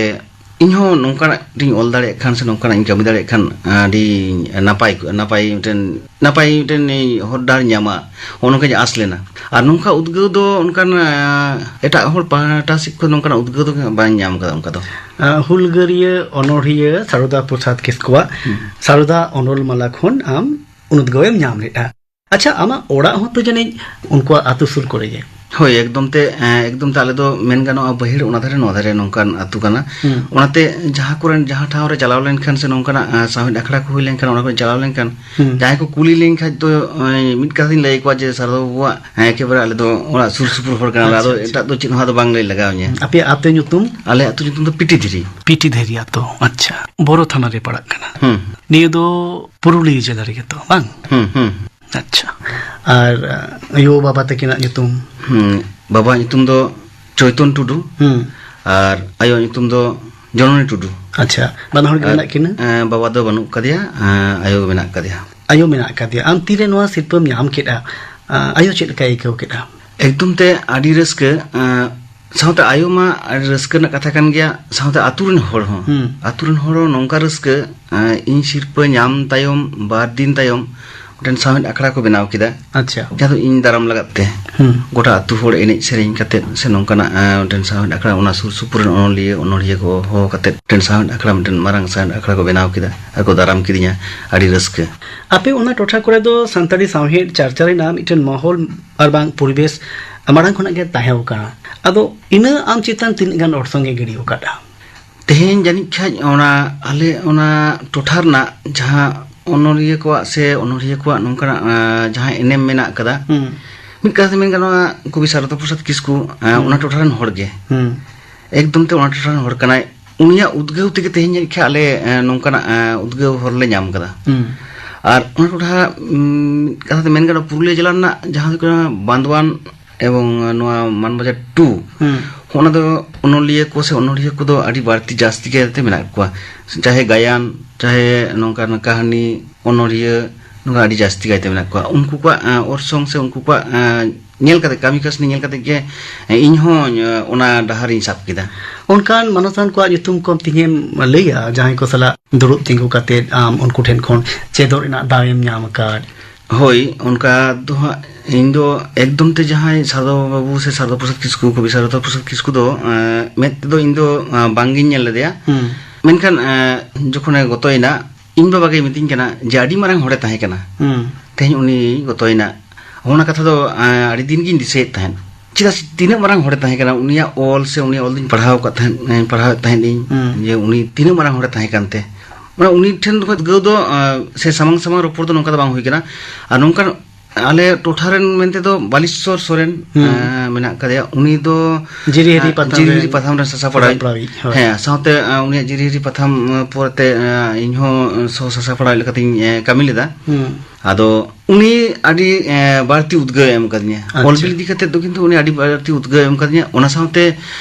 ᱤᱧᱦᱚᱸ ᱱᱚᱝᱠᱟᱱᱟᱜ ᱤᱧ ᱚᱞ ᱫᱟᱲᱮᱭᱟᱜ ᱠᱷᱟᱱ ᱥᱮ ᱱᱚᱝᱠᱟᱱᱟᱜ ᱤᱧ ᱠᱟᱹᱢᱤ ᱫᱟᱲᱮᱭᱟᱜ ᱠᱷᱟᱱ ᱟᱹᱰᱤ ᱱᱟᱯᱟᱭ ᱠᱚᱜᱼᱟ, ᱱᱟᱯᱟᱭ ᱢᱤᱫᱴᱮᱱ, ᱱᱟᱯᱟᱭ ᱢᱤᱫᱴᱮᱱ ᱦᱚᱨ ᱰᱟᱦᱟᱨ ᱧᱟᱢᱟ, ᱱᱚᱜᱼᱚ ᱱᱚᱝᱠᱟᱧ ᱟᱸᱥ ᱞᱮᱱᱟ᱾ ᱟᱨ ᱱᱚᱝᱠᱟ ᱩᱫᱽᱜᱟᱹᱣ ᱫᱚ ᱚᱱᱠᱟᱱ, ᱟᱸ, ᱮᱴᱟᱜ ᱦᱚᱲ ᱯᱟᱦᱴᱟ ᱥᱮᱫ ᱠᱷᱚᱱ ᱱᱚᱝᱠᱟᱱᱟᱜ ᱩᱫᱽᱜᱟᱹᱣ ᱫᱚ ᱵᱟᱹᱧ ᱧᱟᱢ ᱠᱟᱫᱟ ᱚᱱᱠᱟ ᱫᱚ᱾ ᱟᱸ, ᱦᱩᱞᱜᱟᱹᱨᱤᱭᱟᱹ ᱚᱱᱚᱬᱦᱤᱭᱟᱹ ᱥᱟᱨᱚᱫᱟ ᱯᱨᱚᱥᱟᱫᱽ ᱠᱤᱥᱠᱩᱣᱟᱜ ᱦᱩᱸ᱾ ᱥᱟᱨᱚᱫᱟ ᱚᱱᱚᱞ ᱢᱟᱞᱟ ᱠᱷᱚᱱ ᱟᱢ ᱩᱫᱽᱜᱟᱹᱣ ᱮᱢ ᱧᱟᱢ ᱞᱮᱫᱼᱟ᱾ ᱟᱪᱪᱷᱟ, ᱟᱢᱟᱜ ᱚᱲᱟᱜ ᱦᱚᱸᱛᱚ ᱡᱟᱹᱱᱤᱡ ᱩᱱᱠᱩᱣᱟᱜ ᱟᱹᱛᱩ ᱥᱩᱨ ᱠᱚᱨᱮ ᱜᱮ? ᱦᱳᱭ, ᱮᱠᱫᱚᱢ ᱛᱮ, ᱮᱸ, ᱮᱠᱫᱚᱢ ᱛᱮ ᱟᱞᱮ ᱫᱚ ᱢᱮᱱ ᱜᱟᱱᱚᱜᱼᱟ, ᱵᱟᱹᱭᱦᱟᱹᱲ ᱚᱱᱟ ᱫᱷᱟᱨᱮ ᱱᱚᱣᱟ ᱫᱷᱟᱨᱮ ᱱᱚᱝᱠᱟᱱ ᱟᱹᱛᱩ ᱠᱟᱱᱟ᱾ ᱦᱩᱸ᱾ ᱚᱱᱟᱛᱮ ᱡᱟᱦᱟᱸ ᱠᱚᱨᱮ, ᱡᱟᱦᱟᱸ ᱴᱷᱟᱶ ᱨᱮ ᱪᱟᱞᱟᱣ ᱞᱮᱱᱠᱷᱟᱱ ᱥᱮ ᱱᱚᱝᱠᱟᱱᱟᱜ, ᱮᱸ, ᱥᱟᱶᱦᱮᱫ ᱟᱠᱷᱲᱟ ᱠᱚ ᱦᱩᱭ ᱞᱮᱱᱠᱷᱟᱱ, ᱚᱱᱟ ᱠᱚᱨᱮ ᱪᱟᱞᱟᱣ ᱞᱮᱱᱠᱷᱟᱱ ᱦᱩᱸ᱾ ᱡᱟᱦᱟᱸᱭ ᱠᱚ ᱠᱩᱞᱤ ᱞᱮᱱᱠᱷᱟᱱ ᱫᱚ, ᱮᱸ, ᱢᱤᱫ ᱠᱟᱛᱷᱟᱧ ᱞᱟᱹᱭ ᱟᱠᱚᱣᱟ ᱡᱮ, "ᱥᱟᱨᱫᱟ ᱵᱟᱹᱵᱩᱣᱟᱜ, ᱮᱸ, ᱮᱠᱮᱵᱟᱨᱮ ᱟᱞᱮ ᱫᱚ ᱚᱲᱟᱜ ᱥᱩᱨ ᱥᱩᱯᱩᱨ ᱦᱚᱲ ᱠᱟᱱᱟᱞᱮ, ᱟᱪᱪᱷᱟ, ᱟᱫᱚ ᱟᱪᱪᱷᱟ᱾ ᱮᱴᱟᱜ ᱫᱚ ᱪᱮᱫ ᱦᱚᱸ ᱟᱫᱚ ᱵᱟᱝ ᱞᱟᱹᱭ ᱞᱟᱜᱟᱣ ᱤᱧᱟᱹ᱾" ᱟᱯᱮᱭᱟᱜ ᱟᱹᱛᱩ ᱧᱩᱛᱩᱢ? ᱟᱞᱮ ᱟᱹᱛᱩ ᱧᱩᱛᱩᱢ ᱫᱚ ᱯᱤᱴᱤ ᱫᱷᱤᱨᱤ᱾ ᱯᱤᱴᱤ ᱫᱷᱤᱨᱤ ᱟᱹᱛᱩ, ᱟᱪᱪᱷᱟ᱾ ᱵᱳᱨᱳ ᱛᱷᱟᱱᱟ ᱨᱮ ᱯᱟᱲᱟᱜ ᱠᱟᱱᱟ᱾ ᱦᱩᱸ᱾ ᱱᱤᱭᱟᱹ ᱫᱚ ᱯᱩᱨᱩᱞᱤᱭᱟᱹ ᱡᱮᱞᱟ ᱨᱮᱜᱮ ᱛᱚ, ᱵᱟᱝ? ᱦᱩᱸ, ᱦᱩᱸ᱾ ᱟᱪᱪᱷᱟ᱾ ᱟᱨ, ᱟᱸ, ᱟᱭᱳ ᱵᱟᱵᱟ ᱛᱟᱹᱠᱤᱱᱟᱜ ᱧᱩᱛᱩᱢ? ᱦᱩᱸ, ᱵᱟᱵᱟᱣᱟᱜ ᱧᱩᱛᱩᱢ ᱫᱚ ᱪᱳᱭᱛᱚᱱ ᱴᱩᱰᱩ᱾ ᱦᱩᱸ᱾ ᱟᱨ ᱟᱭᱳᱣᱟᱜ ᱧᱩᱛᱩᱢ ᱫᱚ ᱡᱚᱱᱚᱱᱤ ᱴᱩᱰᱩ᱾ ᱟᱪᱪᱷᱟ, ᱵᱟᱱᱟ ᱦᱚᱲ ᱜᱮ ᱟᱨ, ᱢᱮᱱᱟᱜ ᱠᱤᱱᱟ? ᱮᱸ, ᱵᱟᱵᱟ ᱫᱚ ᱵᱟᱹᱱᱩᱜ ᱠᱟᱫᱮᱭᱟ, ᱮᱸ, ᱟᱭᱳ ᱢᱮᱱᱟᱜ ᱠᱟᱫᱮᱭᱟ᱾ ᱟᱭᱳ ᱢᱮᱱᱟᱜ ᱠᱟᱫᱮᱭᱟ᱾ ᱟᱢ ᱛᱤᱨᱮ ᱱᱚᱣᱟ ᱥᱤᱨᱯᱟᱹᱢ ᱧᱟᱢ ᱠᱮᱫᱼᱟ, ᱟᱸ, ᱟᱭᱳ ᱪᱮᱫ ᱞᱮᱠᱟᱭ ᱟᱹᱭᱠᱟᱹᱣ ᱠᱮᱫᱼᱟ? ᱮᱠᱫᱚᱢ ᱛᱮ ᱟᱹᱰᱤ ᱨᱟᱹᱥᱠᱟᱹ, ᱮᱸ, ᱥᱟᱶᱛᱮ ᱟᱭᱳ ᱢᱟ ᱟᱹᱰᱤ ᱨᱟᱹᱥᱠᱟᱹ ᱨᱮᱱᱟᱜ ᱠᱟᱛᱷᱟ ᱠᱟᱱ ᱜᱮᱭᱟ, ᱥᱟᱶᱛᱮ ᱟᱛᱳ ᱨᱮᱱ ᱦᱚᱲ ᱦᱚᱸ᱾ ᱦᱩᱸ᱾ ᱟᱛᱳ ᱨᱮᱱ ᱦᱚᱲ ᱦᱚᱸ ᱱᱚᱝᱠᱟ ᱨᱟᱹᱥᱠᱟᱹ, ᱮᱸ, ᱤᱧ ᱥᱤᱨᱯᱟᱹ ᱧᱟᱢ ᱛᱟᱭᱚᱢ ᱵᱟᱨ ᱫᱤᱱ ᱛᱟᱭᱚᱢ ᱢᱤᱫᱴᱮᱱ ᱥᱟᱶᱦᱮᱫ ᱟᱠᱷᱲᱟ ᱠᱚ ᱵᱮᱱᱟᱣ ᱠᱮᱫᱟ᱾ ᱟᱪᱪᱷᱟ᱾ ᱡᱟᱦᱟᱸ ᱫᱚ ᱤᱧ ᱫᱟᱨᱟᱢ ᱞᱟᱜᱟᱫ ᱛᱮ᱾ ᱦᱩᱸ᱾ ᱜᱚᱴᱟ ᱟᱹᱛᱩ ᱦᱚᱲ ᱮᱱᱮᱡ ᱥᱮᱨᱮᱧ ᱠᱟᱛᱮᱫ ᱥᱮ ᱱᱚᱝᱠᱟᱱᱟᱜ, ᱮᱸ, ᱢᱤᱫᱴᱮᱱ ᱥᱟᱶᱦᱮᱫ ᱟᱠᱷᱲᱟ, ᱚᱱᱟ ᱥᱩᱨ ᱥᱩᱯᱩᱨ ᱨᱮᱱ ᱚᱱᱚᱞᱤᱭᱟᱹ, ᱚᱱᱚᱲᱦᱤᱭᱟᱹ ᱠᱚ ᱦᱚᱦᱚ ᱠᱟᱛᱮᱫ ᱢᱤᱫᱴᱮᱱ ᱥᱟᱶᱦᱮᱫ ᱟᱠᱷᱲᱟ, ᱢᱤᱫᱴᱮᱱ ᱢᱟᱨᱟᱝ ᱥᱟᱶᱦᱮᱫ ᱟᱠᱷᱲᱟ ᱠᱚ ᱵᱮᱱᱟᱣ ᱠᱮᱫᱟ ᱟᱨ ᱠᱚ ᱫᱟᱨᱟᱢ ᱠᱤᱫᱤᱧᱟ᱾ ᱟᱹᱰᱤ ᱨᱟᱹᱥᱠᱟᱹ᱾ ᱟᱯᱮ ᱚᱱᱟ ᱴᱚᱴᱷᱟ ᱠᱚᱨᱮ ᱫᱚ ᱥᱟᱱᱛᱟᱲᱤ ᱥᱟᱶᱦᱮᱫ ᱪᱟᱨᱪᱟ ᱨᱮᱱᱟᱜ ᱢᱤᱫᱴᱮᱱ ᱢᱚᱦᱚᱞ ᱟᱨ ᱵᱟᱝ ᱯᱚᱨᱤᱵᱮᱥ ᱢᱟᱲᱟᱝ ᱠᱷᱚᱱᱟᱜ ᱜᱮ ᱛᱟᱦᱮᱸ ᱠᱟᱱᱟ᱾ ᱟᱫᱚ ᱤᱱᱟᱹ ᱟᱢ ᱪᱮᱛᱟᱱ ᱛᱤᱱᱟᱹᱜ ᱜᱟᱱ ᱚᱨᱥᱚᱝ ᱮ ᱜᱤᱰᱤ ᱟᱠᱟᱫᱼᱟ? ᱛᱮᱦᱮᱧ ᱡᱟᱹᱱᱤᱡ ᱠᱷᱟᱡ ᱚᱱᱟ ᱟᱞᱮ ᱚᱱᱟ ᱴᱚᱴᱷᱟ ᱨᱮᱱᱟᱜ ᱡᱟᱦᱟᱸ ᱚᱱᱚᱞᱤᱭᱟᱹ ᱠᱚᱣᱟᱜ ᱥᱮ ᱚᱱᱚᱲᱦᱤᱭᱟᱹ ᱠᱚᱣᱟᱜ ᱱᱚᱝᱠᱟᱱᱟᱜ, ᱟᱸ, ᱡᱟᱦᱟᱸ ᱮᱱᱮᱢ ᱢᱮᱱᱟᱜ ᱟᱠᱟᱫᱟ, ᱦᱩᱸ᱾ ᱢᱤᱫ ᱠᱟᱛᱷᱟ ᱛᱮ ᱢᱮᱱ ᱜᱟᱱᱚᱜᱼᱟ, ᱠᱚᱵᱤ ᱥᱟᱨᱚᱫᱟ ᱯᱨᱚᱥᱟᱫᱽ ᱠᱤᱥᱠᱩ, ᱟᱸ, ᱦᱩᱸ᱾ ᱚᱱᱟ ᱴᱚᱴᱷᱟ ᱨᱮᱱ ᱦᱚᱲ ᱜᱮ᱾ ᱦᱩᱸ᱾ ᱮᱠᱫᱚᱢ ᱛᱮ ᱚᱱᱟ ᱴᱚᱴᱷᱟ ᱨᱮᱱ ᱦᱚᱲ ᱠᱟᱱᱟᱭ᱾ ᱩᱱᱤᱭᱟᱜ ᱩᱫᱽᱜᱟᱹᱣ ᱛᱮᱜᱮ ᱛᱮᱦᱮᱧ ᱡᱟᱹᱱᱤᱡ ᱠᱷᱟᱡ ᱟᱞᱮ, ᱟᱸ, ᱱᱚᱝᱠᱟᱱᱟᱜ, ᱟᱸ, ᱩᱫᱽᱜᱟᱹᱣ ᱦᱚᱨ ᱞᱮ ᱧᱟᱢ ᱟᱠᱟᱫᱟ᱾ ᱦᱩᱸ᱾ ᱟᱨ ᱚᱱᱟ ᱴᱚᱴᱷᱟ, ᱩᱸ, ᱢᱤᱫ ᱠᱟᱛᱷᱟ ᱛᱮ ᱢᱮᱱ ᱜᱟᱱᱚᱜᱼᱟ, ᱯᱩᱨᱩᱞᱤᱭᱟᱹ ᱡᱮᱞᱟ ᱨᱮᱱᱟᱜ ᱡᱟᱦᱟᱸ ᱦᱩᱭᱩᱜ ᱠᱟᱱᱟ ᱵᱟᱸᱫᱣᱟᱱ ᱮᱵᱚᱝ ᱱᱚᱣᱟ ᱢᱟᱱᱵᱟᱡᱟᱨ ᱴᱩ, ᱦᱩᱸ᱾ ᱚᱱᱟ ᱫᱚ ᱚᱱᱚᱞᱤᱭᱟᱹ ᱠᱚ ᱥᱮ ᱚᱱᱚᱲᱦᱤᱭᱟᱹ ᱠᱚᱫᱚ ᱟᱹᱰᱤ ᱵᱟᱹᱲᱛᱤ ᱡᱟᱹᱥᱛᱤ ᱠᱟᱭᱛᱮ ᱢᱮᱱᱟᱜ ᱠᱚᱣᱟ᱾ ᱪᱟᱦᱮ ᱜᱟᱭᱟᱱ, ᱪᱟᱦᱮ ᱱᱚᱝᱠᱟᱱ ᱠᱟᱹᱦᱱᱤ, ᱚᱱᱚᱲᱦᱤᱭᱟᱹ, ᱱᱚᱝᱠᱟ ᱟᱹᱰᱤ ᱡᱟᱹᱥᱛᱤ ᱠᱟᱭᱛᱮ ᱢᱮᱱᱟᱜ ᱠᱚᱣᱟ᱾ ᱩᱱᱠᱩ ᱠᱚᱣᱟᱜ, ᱟᱸ, ᱚᱨᱥᱚᱝ ᱥᱮ ᱩᱱᱠᱩ ᱠᱚᱣᱟᱜ, ᱟᱸ, ᱧᱮᱞ ᱠᱟᱛᱮ, ᱠᱟᱹᱢᱤ ᱠᱟᱹᱥᱱᱤ ᱧᱮᱞ ᱠᱟᱛᱮ ᱜᱮ, ᱮᱸ, ᱤᱧ ᱦᱚᱸ, ᱟᱸ, ᱚᱱᱟ ᱰᱟᱦᱟᱨᱤᱧ ᱥᱟᱵ ᱠᱮᱫᱟ᱾ ᱚᱱᱠᱟᱱ ᱢᱟᱱᱚᱛᱟᱱ ᱠᱚᱣᱟᱜ ᱧᱩᱛᱩᱢ ᱠᱚᱢ ᱛᱤᱧᱮᱢ ᱞᱟᱹᱭᱟ, ᱡᱟᱦᱟᱸᱭ ᱠᱚ ᱥᱟᱞᱟᱜ ᱫᱩᱲᱩᱵ ᱛᱤᱸᱜᱩ ᱠᱟᱛᱮ ᱟᱢ ᱩᱱᱠᱩ ᱴᱷᱮᱱ ᱠᱷᱚᱱ ᱪᱮᱫᱚᱜ ᱨᱮᱱᱟᱜ ᱫᱟᱣᱮᱢ ᱧᱟᱢ ᱟᱠᱟᱫ? ᱦᱳᱭ, ᱚᱱᱠᱟ ᱫᱚ ᱦᱟᱸᱜ ᱤᱧ ᱫᱚ ᱮᱠᱫᱚᱢ ᱛᱮ ᱡᱟᱦᱟᱸᱭ ᱥᱟᱨᱚᱫᱟ ᱵᱟᱹᱵᱩ ᱥᱮ ᱥᱟᱨᱚᱫᱟ ᱯᱨᱚᱥᱟᱫᱽ ᱠᱤᱥᱠᱩ, ᱠᱚᱵᱤ ᱥᱟᱨᱚᱫᱟ ᱯᱨᱚᱥᱟᱫᱽ ᱠᱤᱥᱠᱩ ᱫᱚ, ᱮᱸ, ᱢᱮᱫ ᱛᱮᱫᱚ ᱤᱧ ᱫᱚ, ᱮᱸ, ᱵᱟᱝᱜᱤᱧ ᱧᱮᱞ ᱞᱮᱫᱮᱭᱟ᱾ ᱦᱩᱸ᱾ ᱢᱮᱱᱠᱷᱟᱱ, ᱮᱸ, ᱡᱚᱠᱷᱚᱱᱮ ᱜᱚᱛᱚᱭᱮᱱᱟ, ᱤᱧ ᱵᱟᱵᱟ ᱜᱮᱭ ᱢᱤᱛᱟᱹᱧ ᱠᱟᱱᱟ ᱡᱮ, "ᱟᱹᱰᱤ ᱢᱟᱨᱟᱝ ᱦᱚᱲᱮ ᱛᱟᱦᱮᱸ ᱠᱟᱱᱟ, ᱦᱩᱸ᱾ ᱛᱮᱦᱮᱧ ᱩᱱᱤ ᱜᱚᱛᱚᱭᱮᱱᱟ᱾" ᱚᱱᱟ ᱠᱟᱛᱷᱟ ᱫᱚ, ᱮᱸ, ᱟᱹᱰᱤ ᱫᱤᱱ ᱜᱤᱧ ᱫᱤᱥᱟᱹᱭᱮᱫ ᱛᱟᱦᱮᱸᱫ᱾ ᱪᱮᱫᱟᱜ ᱥᱮ ᱛᱤᱱᱟᱹᱜ ᱢᱟᱨᱟᱝ ᱦᱚᱲᱮ ᱛᱟᱦᱮᱸ ᱠᱟᱱᱟ, ᱩᱱᱤᱭᱟᱜ ᱚᱞ ᱥᱮ ᱩᱱᱤᱭᱟᱜ ᱚᱞ ᱫᱚᱧ ᱯᱟᱲᱦᱟᱣ ᱟᱠᱟᱫ ᱛᱟᱦᱮᱸᱫ, ᱯᱟᱲᱦᱟᱣᱮᱫ ᱛᱟᱦᱮᱸᱫ ᱤᱧ, ᱦᱩᱸ᱾ ᱡᱮ ᱩᱱᱤ ᱛᱤᱱᱟᱹᱜ ᱢᱟᱨᱟᱝ ᱦᱚᱲᱮ ᱛᱟᱦᱮᱸ ᱠᱟᱱᱛᱮ᱾ ᱢᱟᱱᱮ ᱩᱱᱤ ᱴᱷᱮᱱ ᱠᱷᱚᱱ ᱩᱫᱽᱜᱟᱹᱣ ᱫᱚ, ᱟᱸ, ᱥᱮ ᱥᱟᱢᱟᱝ ᱥᱟᱢᱟᱝ ᱨᱚᱯᱚᱲ ᱫᱚ ᱱᱚᱝᱠᱟ ᱫᱚ ᱵᱟᱝ ᱦᱩᱭ ᱠᱟᱱᱟ᱾ ᱟᱨ ᱱᱚᱝᱠᱟᱱ ᱟᱞᱮ ᱴᱚᱴᱷᱟ ᱨᱮᱱ ᱢᱮᱱᱛᱮ ᱫᱚ ᱵᱟᱞᱤᱥᱚᱨ ᱥᱚᱨᱮᱱ, ᱦᱩᱸ᱾ ᱟᱸ, ᱢᱮᱱᱟᱜ ᱟᱠᱟᱫᱮᱭᱟ᱾ ᱩᱱᱤ ᱫᱚ, ᱡᱤᱨᱤᱦᱤᱨᱤ ᱟᱸ, ᱯᱟᱛᱷᱟᱢ ᱡᱤᱨᱤᱦᱤᱨᱤ ᱨᱮᱱ ᱯᱟᱛᱷᱟᱢ ᱨᱮᱱ ᱥᱟᱥᱟᱯᱲᱟᱣᱤᱡ᱾ ᱥᱟᱥᱟᱯᱲᱟᱣᱤᱡ, ᱦᱳᱭ᱾ ᱦᱮᱸ, ᱥᱟᱶᱛᱮ, ᱟᱸ, ᱩᱱᱤᱭᱟᱜ ᱡᱤᱨᱤᱦᱤᱨᱤ ᱯᱟᱛᱷᱟᱢ, ᱟᱸ, ᱯᱚᱨᱮᱛᱮ, ᱟᱸ, ᱤᱧᱦᱚᱸ ᱥᱚᱦᱚ ᱥᱟᱥᱟᱯᱲᱟᱣᱤᱡ ᱞᱮᱠᱟᱛᱤᱧ, ᱟᱸ, ᱠᱟᱹᱢᱤ ᱞᱮᱫᱟ᱾ ᱦᱩᱸ᱾ ᱟᱫᱚ ᱩᱱᱤ ᱟᱹᱰᱤ, ᱮ, ᱵᱟᱹᱲᱛᱤ ᱩᱫᱽᱜᱟᱹᱣ ᱮ ᱮᱢ ᱠᱟᱫᱤᱧᱟ᱾ ᱟᱪᱪᱷᱟ᱾ ᱚᱞ ᱵᱤᱞ ᱤᱫᱤ ᱠᱟᱛᱮᱫ ᱫᱚ ᱠᱤᱱᱛᱩ ᱩᱱᱤ ᱟᱹᱰᱤ ᱵᱟᱹᱲᱛᱤ ᱩᱫᱽᱜᱟᱹᱣ ᱮ ᱮᱢ ᱠᱟᱫᱤᱧᱟ᱾ ᱚᱱᱟ ᱥᱟᱶᱛᱮ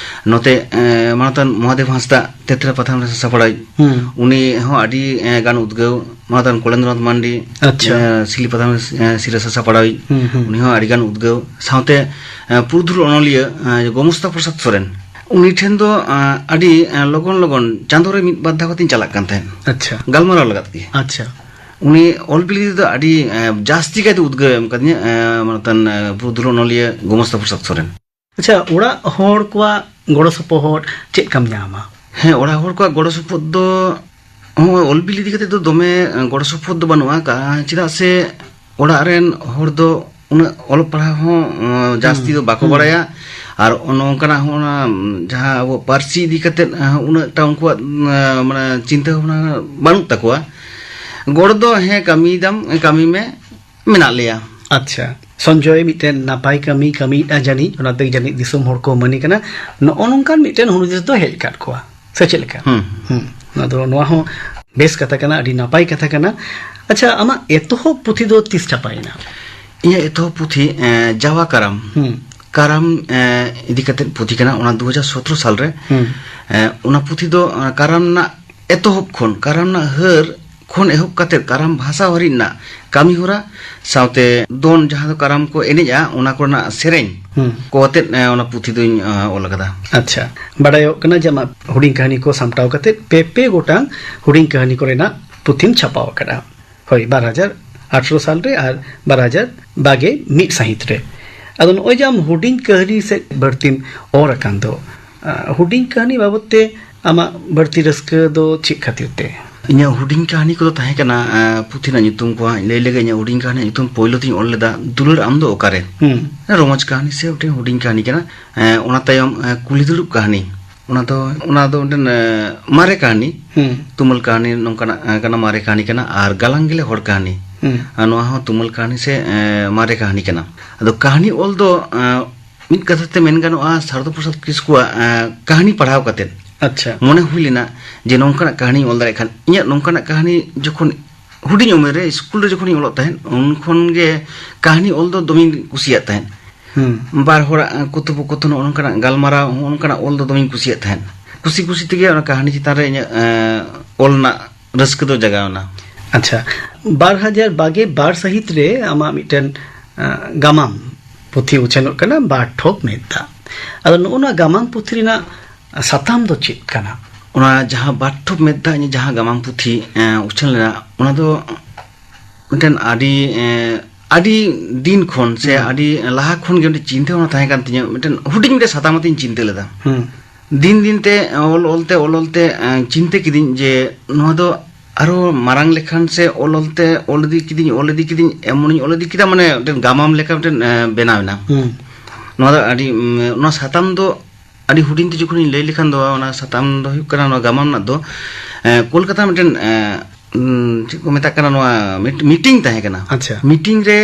ᱱᱚᱛᱮ, ᱮ, ᱢᱟᱱᱚᱛᱟᱱ ᱢᱚᱦᱟᱫᱮᱵ ᱦᱟᱸᱥᱫᱟ, ᱛᱮᱛᱨᱟ ᱯᱟᱛᱷᱟᱢ ᱨᱮ ᱥᱟᱥᱟᱯᱲᱟᱣᱤᱡ, ᱦᱩᱸ᱾ ᱩᱱᱤ ᱦᱚᱸ ᱟᱹᱰᱤ, ᱮ, ᱜᱟᱱ ᱩᱫᱽᱜᱟᱹᱣ, ᱢᱟᱱᱚᱛᱟᱱ ᱠᱚᱞᱮᱱᱫᱨᱚᱱᱟᱛᱷ ᱢᱟᱱᱰᱤ, ᱟᱪᱪᱷᱟ᱾ ᱮ, ᱥᱤᱞᱤ ᱯᱟᱛᱷᱟᱢ ᱨᱮ, ᱮ, ᱥᱤᱨᱟᱹ ᱥᱟᱥᱟᱯᱲᱟᱣᱤᱡ, ᱦᱩᱸ, ᱦᱩᱸ᱾ ᱩᱱᱤ ᱦᱚᱸ ᱟᱹᱰᱤ ᱜᱟᱱ ᱩᱫᱽᱜᱟᱹᱣ᱾ ᱥᱟᱶᱛᱮ, ᱮ, ᱯᱩᱨᱩᱫᱷᱩᱞ ᱚᱱᱚᱞᱤᱭᱟᱹ, ᱮ, ᱜᱳᱢᱚᱥᱛᱟ ᱯᱨᱚᱥᱟᱫᱽ ᱥᱚᱨᱮᱱ, ᱩᱱᱤ ᱴᱷᱮᱱ ᱫᱚ, ᱮ, ᱟᱹᱰᱤ, ᱮ, ᱞᱚᱜᱚᱱ ᱞᱚᱜᱚᱱ ᱪᱟᱸᱫᱳ ᱨᱮ ᱢᱤᱫ ᱵᱟᱨ ᱫᱷᱟᱣ ᱠᱟᱛᱮᱧ ᱪᱟᱞᱟᱜ ᱠᱟᱱ ᱛᱟᱦᱮᱸᱫ᱾ ᱟᱪᱪᱷᱟ᱾ ᱜᱟᱞᱢᱟᱨᱟᱣ ᱞᱟᱜᱟᱫ ᱜᱮ᱾ ᱟᱪᱪᱷᱟ᱾ ᱩᱱᱤ ᱚᱞ ᱵᱤᱞ ᱨᱮᱫᱚ ᱟᱹᱰᱤ, ᱮ, ᱡᱟᱹᱥᱛᱤ ᱠᱟᱭᱛᱮ ᱩᱫᱽᱜᱟᱹᱣ ᱮ ᱮᱢ ᱠᱟᱫᱤᱧᱟ, ᱮ, ᱢᱟᱱᱚᱛᱟᱱ, ᱮ, ᱯᱩᱨᱩᱫᱷᱩᱞ ᱚᱱᱚᱞᱤᱭᱟᱹ ᱜᱳᱢᱚᱥᱛᱟ ᱯᱨᱚᱥᱟᱫᱽ ᱥᱚᱨᱮᱱ᱾ ᱟᱪᱪᱷᱟ, ᱚᱲᱟᱜ ᱦᱚᱲ ᱠᱚᱣᱟᱜ ᱜᱚᱲᱚ ᱥᱚᱯᱚᱦᱚᱫ ᱪᱮᱫ ᱞᱮᱠᱟᱢ ᱧᱟᱢᱟ? ᱦᱮᱸ, ᱚᱲᱟᱜ ᱦᱚᱲ ᱠᱚᱣᱟᱜ ᱜᱚᱲᱚ ᱥᱚᱯᱚᱦᱚᱫ ᱫᱚ, ᱦᱚᱸ, ᱚᱞ ᱵᱤᱞ ᱤᱫᱤ ᱠᱟᱛᱮ ᱫᱚ ᱫᱚᱢᱮ, ᱮ, ᱜᱚᱲᱚ ᱥᱚᱯᱚᱦᱚᱫ ᱫᱚ ᱵᱟᱹᱱᱩᱜᱼᱟ᱾ ᱠᱟ-, ᱪᱮᱫᱟᱜ ᱥᱮ ᱚᱲᱟᱜ ᱨᱮᱱ ᱦᱚᱲ ᱫᱚ ᱩᱱᱟᱹᱜ ᱚᱞᱚᱜ ᱯᱟᱲᱦᱟᱣ ᱦᱚᱸ, ᱮ, ᱡᱟᱹᱥᱛᱤ ᱦᱩᱸ, ᱫᱚ ᱵᱟᱠᱚ ᱦᱩᱸ᱾ ᱵᱟᱲᱟᱭᱟ᱾ ᱟᱨ ᱱᱚᱝᱠᱟᱱᱟᱜ ᱦᱚᱸ ᱚᱱᱟ, ᱩᱢ, ᱡᱟᱦᱟᱸ ᱟᱵᱚ ᱯᱟᱹᱨᱥᱤ ᱤᱫᱤ ᱠᱟᱛᱮ, ᱮ, ᱩᱱᱟᱹᱜ ᱴᱟ ᱩᱱᱠᱩᱣᱟᱜ, ᱮ, ᱢᱟᱱᱮ ᱪᱤᱱᱛᱟᱹ ᱵᱷᱟᱵᱽᱱᱟ ᱵᱟᱹᱱᱩᱜ ᱛᱟᱠᱚᱣᱟ᱾ ᱜᱚᱲᱚ ᱫᱚ, ᱦᱮᱸ, ᱠᱟᱹᱢᱤᱭᱮᱫᱟᱢ, ᱠᱟᱹᱢᱤ ᱢᱮ, ᱢᱮᱱᱟᱜ ᱞᱮᱭᱟ᱾ ᱟᱪᱪᱷᱟ, ᱥᱚᱧᱡᱚᱭ ᱢᱤᱫᱴᱮᱱ ᱱᱟᱯᱟᱭ ᱠᱟᱹᱢᱤ ᱠᱟᱹᱢᱤᱭᱮᱫᱼᱟ ᱡᱟᱹᱱᱤᱡ, ᱚᱱᱟᱛᱮ ᱡᱟᱹᱱᱤᱡ ᱫᱤᱥᱚᱢ ᱦᱚᱲ ᱠᱚ ᱢᱟᱹᱱᱤ ᱠᱟᱱᱟ᱾ ᱱᱚᱜᱼᱚ ᱱᱚᱝᱠᱟᱱ ᱢᱤᱫᱴᱮᱱ ᱦᱩᱫᱤᱥ ᱫᱚ ᱦᱮᱡ ᱟᱠᱟᱫ ᱠᱚᱣᱟ, ᱥᱮ ᱪᱮᱫ ᱞᱮᱠᱟ? ᱦᱩᱸ᱾ ᱦᱩᱸ, ᱟᱫᱚ ᱱᱚᱣᱟ ᱦᱚᱸ ᱵᱮᱥ ᱠᱟᱛᱷᱟ ᱠᱟᱱᱟ, ᱟᱹᱰᱤ ᱱᱟᱯᱟᱭ ᱠᱟᱛᱷᱟ ᱠᱟᱱᱟ᱾ ᱟᱪᱪᱷᱟ, ᱟᱢᱟᱜ ᱮᱛᱚᱦᱚᱵ ᱯᱩᱛᱷᱤ ᱫᱚ ᱛᱤᱥ ᱪᱷᱟᱯᱟᱭᱮᱱᱟ? ᱤᱧᱟᱹᱜ ᱮᱛᱚᱦᱚᱵ ᱯᱩᱛᱷᱤ, ᱮᱸ, ᱡᱟᱣᱟ ᱠᱟᱨᱟᱢ᱾ ᱦᱩᱸ᱾ ᱠᱟᱨᱟᱢ, ᱮᱸ, ᱤᱫᱤ ᱠᱟᱛᱮᱫ ᱯᱩᱛᱷᱤ ᱠᱟᱱᱟ, ᱚᱱᱟ ᱫᱩ ᱦᱟᱡᱟᱨ ᱥᱚᱛᱨᱚ ᱥᱟᱞ ᱨᱮ᱾ ᱦᱩᱸ᱾ ᱮᱸ, ᱚᱱᱟ ᱯᱩᱛᱷᱤ ᱫᱚ, ᱮᱸ, ᱠᱟᱨᱟᱢ ᱨᱮᱱᱟᱜ ᱮᱛᱚᱦᱚᱵ ᱠᱷᱚᱱ, ᱠᱟᱨᱟᱢ ᱨᱮᱱᱟᱜ ᱦᱟᱹᱨ ᱠᱷᱚᱱ ᱮᱦᱚᱵ ᱠᱟᱛᱮᱫ ᱠᱟᱨᱟᱢ ᱵᱷᱟᱥᱟᱣ ᱦᱟᱹᱨᱤᱡ ᱨᱮᱱᱟᱜ ᱠᱟᱹᱢᱤ ᱦᱚᱨᱟ, ᱥᱟᱶᱛᱮ ᱫᱚᱱ ᱡᱟᱦᱟᱸ ᱫᱚ ᱠᱟᱨᱟᱢ ᱠᱚ ᱮᱱᱮᱡᱼᱟ, ᱚᱱᱟ ᱠᱚᱨᱮᱱᱟᱜ ᱥᱮᱨᱮᱧ ᱦᱩᱸ᱾ ᱠᱚ ᱟᱛᱮᱫ, ᱮᱸ, ᱚᱱᱟ ᱯᱩᱛᱷᱤ ᱫᱚᱧ, ᱮᱸ, ᱚᱞ ᱟᱠᱟᱫᱟ᱾ ᱟᱪᱪᱷᱟ, ᱵᱟᱰᱟᱭᱚᱜ ᱠᱟᱱᱟ ᱡᱮ ᱟᱢᱟᱜ ᱦᱩᱰᱤᱧ ᱠᱟᱹᱦᱱᱤ ᱠᱚ ᱥᱟᱢᱴᱟᱣ ᱠᱟᱛᱮᱫ ᱯᱮ, ᱯᱮ ᱜᱚᱴᱟᱝ ᱦᱩᱰᱤᱧ ᱠᱟᱹᱦᱱᱤ ᱠᱚᱨᱮᱱᱟᱜ ᱯᱩᱛᱷᱤᱢ ᱪᱷᱟᱯᱟᱣ ᱟᱠᱟᱫᱟ᱾ ᱦᱳᱭ, ᱵᱟᱨ ᱦᱟᱡᱟᱨ ᱟᱴᱷᱨᱚ ᱥᱟᱞ ᱨᱮ ᱟᱨ ᱵᱟᱨ ᱦᱟᱡᱟᱨ ᱵᱟᱜᱮ ᱢᱤᱫ ᱥᱟᱹᱦᱤᱛ ᱨᱮ᱾ ᱟᱫᱚ ᱱᱚᱜᱼᱚᱭ ᱡᱮ ᱟᱢ ᱦᱩᱰᱤᱧ ᱠᱟᱹᱦᱱᱤ ᱥᱮᱫ ᱵᱟᱹᱲᱛᱤᱢ ᱚᱨ ᱟᱠᱟᱱ ᱫᱚ, ᱟ, ᱦᱩᱰᱤᱧ ᱠᱟᱹᱦᱱᱤ ᱵᱟᱵᱚᱫ ᱛᱮ ᱟᱢᱟᱜ ᱵᱟᱹᱲᱛᱤ ᱨᱟᱹᱥᱠᱟᱹ ᱫᱚ ᱪᱮᱫ ᱠᱷᱟᱹᱛᱤᱨ ᱛᱮ? ᱤᱧᱟᱹᱜ ᱦᱩᱰᱤᱧ ᱠᱟᱹᱦᱱᱤ ᱠᱚᱫᱚ ᱛᱟᱦᱮᱸ ᱠᱟᱱᱟ, ᱮᱸ, ᱯᱩᱛᱷᱤ ᱨᱮᱱᱟᱜ ᱧᱩᱛᱩᱢ ᱠᱚ ᱦᱟᱸᱜ ᱤᱧ ᱞᱟᱹᱭ ᱞᱮᱜᱮ᱾ ᱤᱧᱟᱹᱜ ᱦᱩᱰᱤᱧ ᱠᱟᱹᱦᱱᱤ ᱧᱩᱛᱩᱢ ᱯᱳᱭᱞᱳ ᱛᱤᱧ ᱚᱞ ᱞᱮᱫᱟ ᱫᱩᱞᱟᱹᱲ ᱟᱢ ᱫᱚ ᱚᱠᱟᱨᱮ᱾ ᱦᱩᱸ᱾ ᱨᱚᱢᱚᱡᱽ ᱠᱟᱹᱦᱱᱤ ᱥᱮ ᱢᱤᱫᱴᱮᱱ ᱦᱩᱰᱤᱧ ᱠᱟᱹᱦᱱᱤ ᱠᱟᱱᱟ᱾ ᱮᱸ, ᱚᱱᱟ ᱛᱟᱭᱚᱢ, ᱮᱸ, ᱠᱩᱞᱦᱤ ᱫᱩᱲᱩᱵ ᱠᱟᱹᱦᱱᱤ᱾ ᱚᱱᱟ ᱫᱚ, ᱚᱱᱟ ᱫᱚ ᱢᱤᱫᱴᱮᱱ, ᱮᱸ, ᱢᱟᱨᱮ ᱠᱟᱹᱦᱱᱤ᱾ ᱦᱩᱸ᱾ ᱛᱩᱢᱟᱹᱞ ᱠᱟᱹᱦᱱᱤ ᱱᱚᱝᱠᱟᱱᱟᱜ, ᱮᱸ, ᱠᱟᱱᱟ, ᱢᱟᱨᱮ ᱠᱟᱹᱦᱱᱤ ᱠᱟᱱᱟ᱾ ᱟᱨ ᱜᱟᱞᱟᱝ ᱜᱮᱞᱮ ᱦᱚᱲ ᱠᱟᱹᱦᱱᱤ᱾ ᱦᱩᱸ᱾ ᱟᱨ ᱱᱚᱣᱟ ᱦᱚᱸ ᱛᱩᱢᱟᱹᱞ ᱠᱟᱹᱦᱱᱤ ᱥᱮ, ᱮᱸ, ᱢᱟᱨᱮ ᱠᱟᱹᱦᱱᱤ ᱠᱟᱱᱟ᱾ ᱟᱫᱚ ᱠᱟᱹᱦᱱᱤ ᱚᱞ ᱫᱚ, ᱮᱸ, ᱢᱤᱫ ᱠᱟᱛᱷᱟ ᱛᱮ ᱢᱮᱱ ᱜᱟᱱᱚᱜᱼᱟ, ᱥᱟᱨᱚᱫᱟ ᱯᱨᱚᱥᱟᱫᱽ ᱠᱤᱥᱠᱩᱣᱟᱜ, ᱮᱸ, ᱠᱟᱹᱦᱱᱤ ᱯᱟᱲᱦᱟᱣ ᱠᱟᱛᱮᱫ ᱟᱪᱪᱷᱟ᱾ ᱢᱚᱱᱮ ᱦᱩᱭ ᱞᱮᱱᱟ ᱡᱮ ᱱᱚᱝᱠᱟᱱᱟᱜ ᱠᱟᱹᱦᱱᱤᱧ ᱚᱞ ᱫᱟᱲᱮᱭᱟᱜ ᱠᱷᱟᱱ᱾ ᱤᱧᱟᱹᱜ ᱱᱚᱝᱠᱟᱱᱟᱜ ᱠᱟᱹᱦᱱᱤ ᱡᱚᱠᱷᱚᱱ ᱦᱩᱰᱤᱧ ᱩᱢᱮᱨ ᱨᱮ ᱥᱠᱩᱞ ᱨᱮ ᱡᱚᱠᱷᱚᱱᱤᱧ ᱚᱞᱚᱜ ᱛᱟᱦᱮᱸᱫ, ᱩᱱ ᱠᱷᱚᱱ ᱜᱮ ᱠᱟᱹᱦᱱᱤ ᱚᱞ ᱫᱚ ᱫᱚᱢᱮᱧ ᱠᱩᱥᱤᱭᱟᱜ ᱛᱟᱦᱮᱸᱫ᱾ ᱦᱩᱸ᱾ ᱵᱟᱨ ᱦᱚᱲᱟᱜ ᱠᱚᱛᱷᱳᱯᱚᱠᱚᱛᱷᱚᱱ, ᱱᱚᱜᱼᱚ ᱱᱚᱝᱠᱟᱱᱟᱜ ᱜᱟᱞᱢᱟᱨᱟᱣ, ᱱᱚᱜᱼᱚ ᱱᱚᱝᱠᱟᱱᱟᱜ ᱚᱞ ᱫᱚ ᱫᱚᱢᱮᱧ ᱠᱩᱥᱤᱭᱟᱜ ᱛᱟᱦᱮᱸᱫ᱾ ᱠᱩᱥᱤ ᱠᱩᱥᱤ ᱛᱮᱜᱮ ᱚᱱᱟ ᱠᱟᱹᱦᱱᱤ ᱪᱮᱛᱟᱱ ᱨᱮ ᱤᱧᱟᱹᱜ, ᱮᱸ, ᱚᱞ ᱨᱮᱱᱟᱜ ᱨᱟᱹᱥᱠᱟᱹ ᱫᱚ ᱡᱟᱜᱟᱣ ᱮᱱᱟ᱾ ᱟᱪᱪᱷᱟ, ᱵᱟᱨ ᱦᱟᱡᱟᱨ ᱵᱟᱜᱮ ᱵᱟᱨ ᱥᱟᱹᱦᱤᱛ ᱨᱮ ᱟᱢᱟᱜ ᱢᱤᱫᱴᱮᱱ, ᱟᱸ, ᱜᱟᱢᱟᱢ ᱯᱩᱛᱷᱤ ᱩᱪᱷᱟᱹᱱᱚᱜ ᱠᱟᱱᱟ, ᱵᱟᱨ ᱴᱷᱚᱯ ᱢᱮᱫ ᱫᱟᱜ᱾ ᱟᱫᱚ ᱱᱚᱜᱼᱚ ᱱᱚᱣᱟ ᱜᱟᱢᱟᱢ ᱯᱩᱛᱷᱤ ᱨᱮᱱᱟᱜ ᱥᱟᱛᱟᱢ ᱫᱚ ᱪᱮᱫ ᱠᱟᱱᱟ? ᱚᱱᱟ ᱡᱟᱦᱟᱸ ᱵᱟᱨ ᱴᱷᱚᱯ ᱢᱮᱫ ᱫᱟᱜ, ᱤᱧᱟᱹᱜ ᱡᱟᱦᱟᱸ ᱜᱟᱢᱟᱢ ᱯᱩᱛᱷᱤ, ᱮᱸ, ᱩᱪᱷᱟᱹᱱ ᱞᱮᱱᱟ, ᱚᱱᱟ ᱫᱚ ᱢᱤᱫᱴᱮᱱ ᱟᱹᱰᱤ, ᱮᱸ, ᱟᱹᱰᱤ ᱫᱤᱱ ᱠᱷᱚᱱ ᱥᱮ ᱦᱩᱸ᱾ ᱟᱹᱰᱤ ᱞᱟᱦᱟ ᱠᱷᱚᱱ ᱜᱮ ᱢᱤᱫᱴᱮᱱ ᱪᱤᱱᱛᱟᱹ ᱵᱷᱟᱵᱽᱱᱟ ᱛᱟᱦᱮᱸ ᱠᱟᱱ ᱛᱤᱧᱟᱹ᱾ ᱢᱤᱫᱴᱮᱱ ᱦᱩᱰᱤᱧ ᱢᱤᱫᱴᱮᱱ ᱥᱟᱛᱟᱢ ᱟᱛᱮᱧ ᱪᱤᱱᱛᱟᱹ ᱞᱮᱫᱟ᱾ ᱦᱩᱸ᱾ ᱫᱤᱱ ᱫᱤᱱ ᱛᱮ ᱚᱞ ᱚᱞ ᱛᱮ, ᱚᱞ ᱚᱞ ᱛᱮ, ᱮᱸ, ᱪᱤᱱᱛᱟᱹ ᱠᱤᱫᱤᱧ ᱡᱮ ᱱᱚᱣᱟ ᱫᱚ ᱟᱨᱚ ᱢᱟᱨᱟᱝ ᱞᱮᱠᱷᱟᱱ ᱥᱮ ᱚᱞ ᱚᱞ ᱛᱮ, ᱚᱞ ᱤᱫᱤ ᱠᱤᱫᱤᱧ, ᱚᱞ ᱤᱫᱤ ᱠᱤᱫᱤᱧ, ᱮᱢᱚᱱᱤᱧ ᱚᱞ ᱤᱫᱤ ᱠᱮᱫᱟ, ᱢᱟᱱᱮ ᱢᱤᱫᱴᱮᱱ ᱜᱟᱢᱟᱢ ᱞᱮᱠᱟ ᱢᱤᱫᱴᱮᱱ, ᱮᱸ, ᱵᱮᱱᱟᱣ ᱮᱱᱟ᱾ ᱦᱩᱸ᱾ ᱱᱚᱣᱟ ᱫᱚ ᱟᱹᱰᱤ, ᱩᱢ, ᱱᱚᱣᱟ ᱥᱟᱛᱟᱢ ᱫᱚ ᱟᱹᱰᱤ ᱦᱩᱰᱤᱧ ᱛᱮ ᱡᱚᱠᱷᱚᱱᱤᱧ ᱞᱟᱹᱭ ᱞᱮᱠᱷᱟᱱ ᱫᱚ, ᱚᱱᱟ ᱥᱟᱛᱟᱢ ᱫᱚ ᱦᱩᱭᱩᱜ ᱠᱟᱱᱟ, ᱱᱚᱣᱟ ᱜᱟᱢᱟᱢ ᱨᱮᱱᱟᱜ ᱫᱚ, ᱮᱸ, ᱠᱳᱞᱠᱟᱛᱟ ᱢᱤᱫᱴᱮᱱ, ᱮᱸ, ᱩᱸ, ᱪᱮᱫ ᱠᱚ ᱢᱮᱛᱟᱜ ᱠᱟᱱᱟ, ᱱᱚᱣᱟ ᱢᱤᱴ-, ᱢᱤᱴᱤᱝ ᱛᱟᱦᱮᱸ ᱠᱟᱱᱟ᱾ ᱟᱪᱪᱷᱟ᱾ ᱢᱤᱴᱤᱝ ᱨᱮ,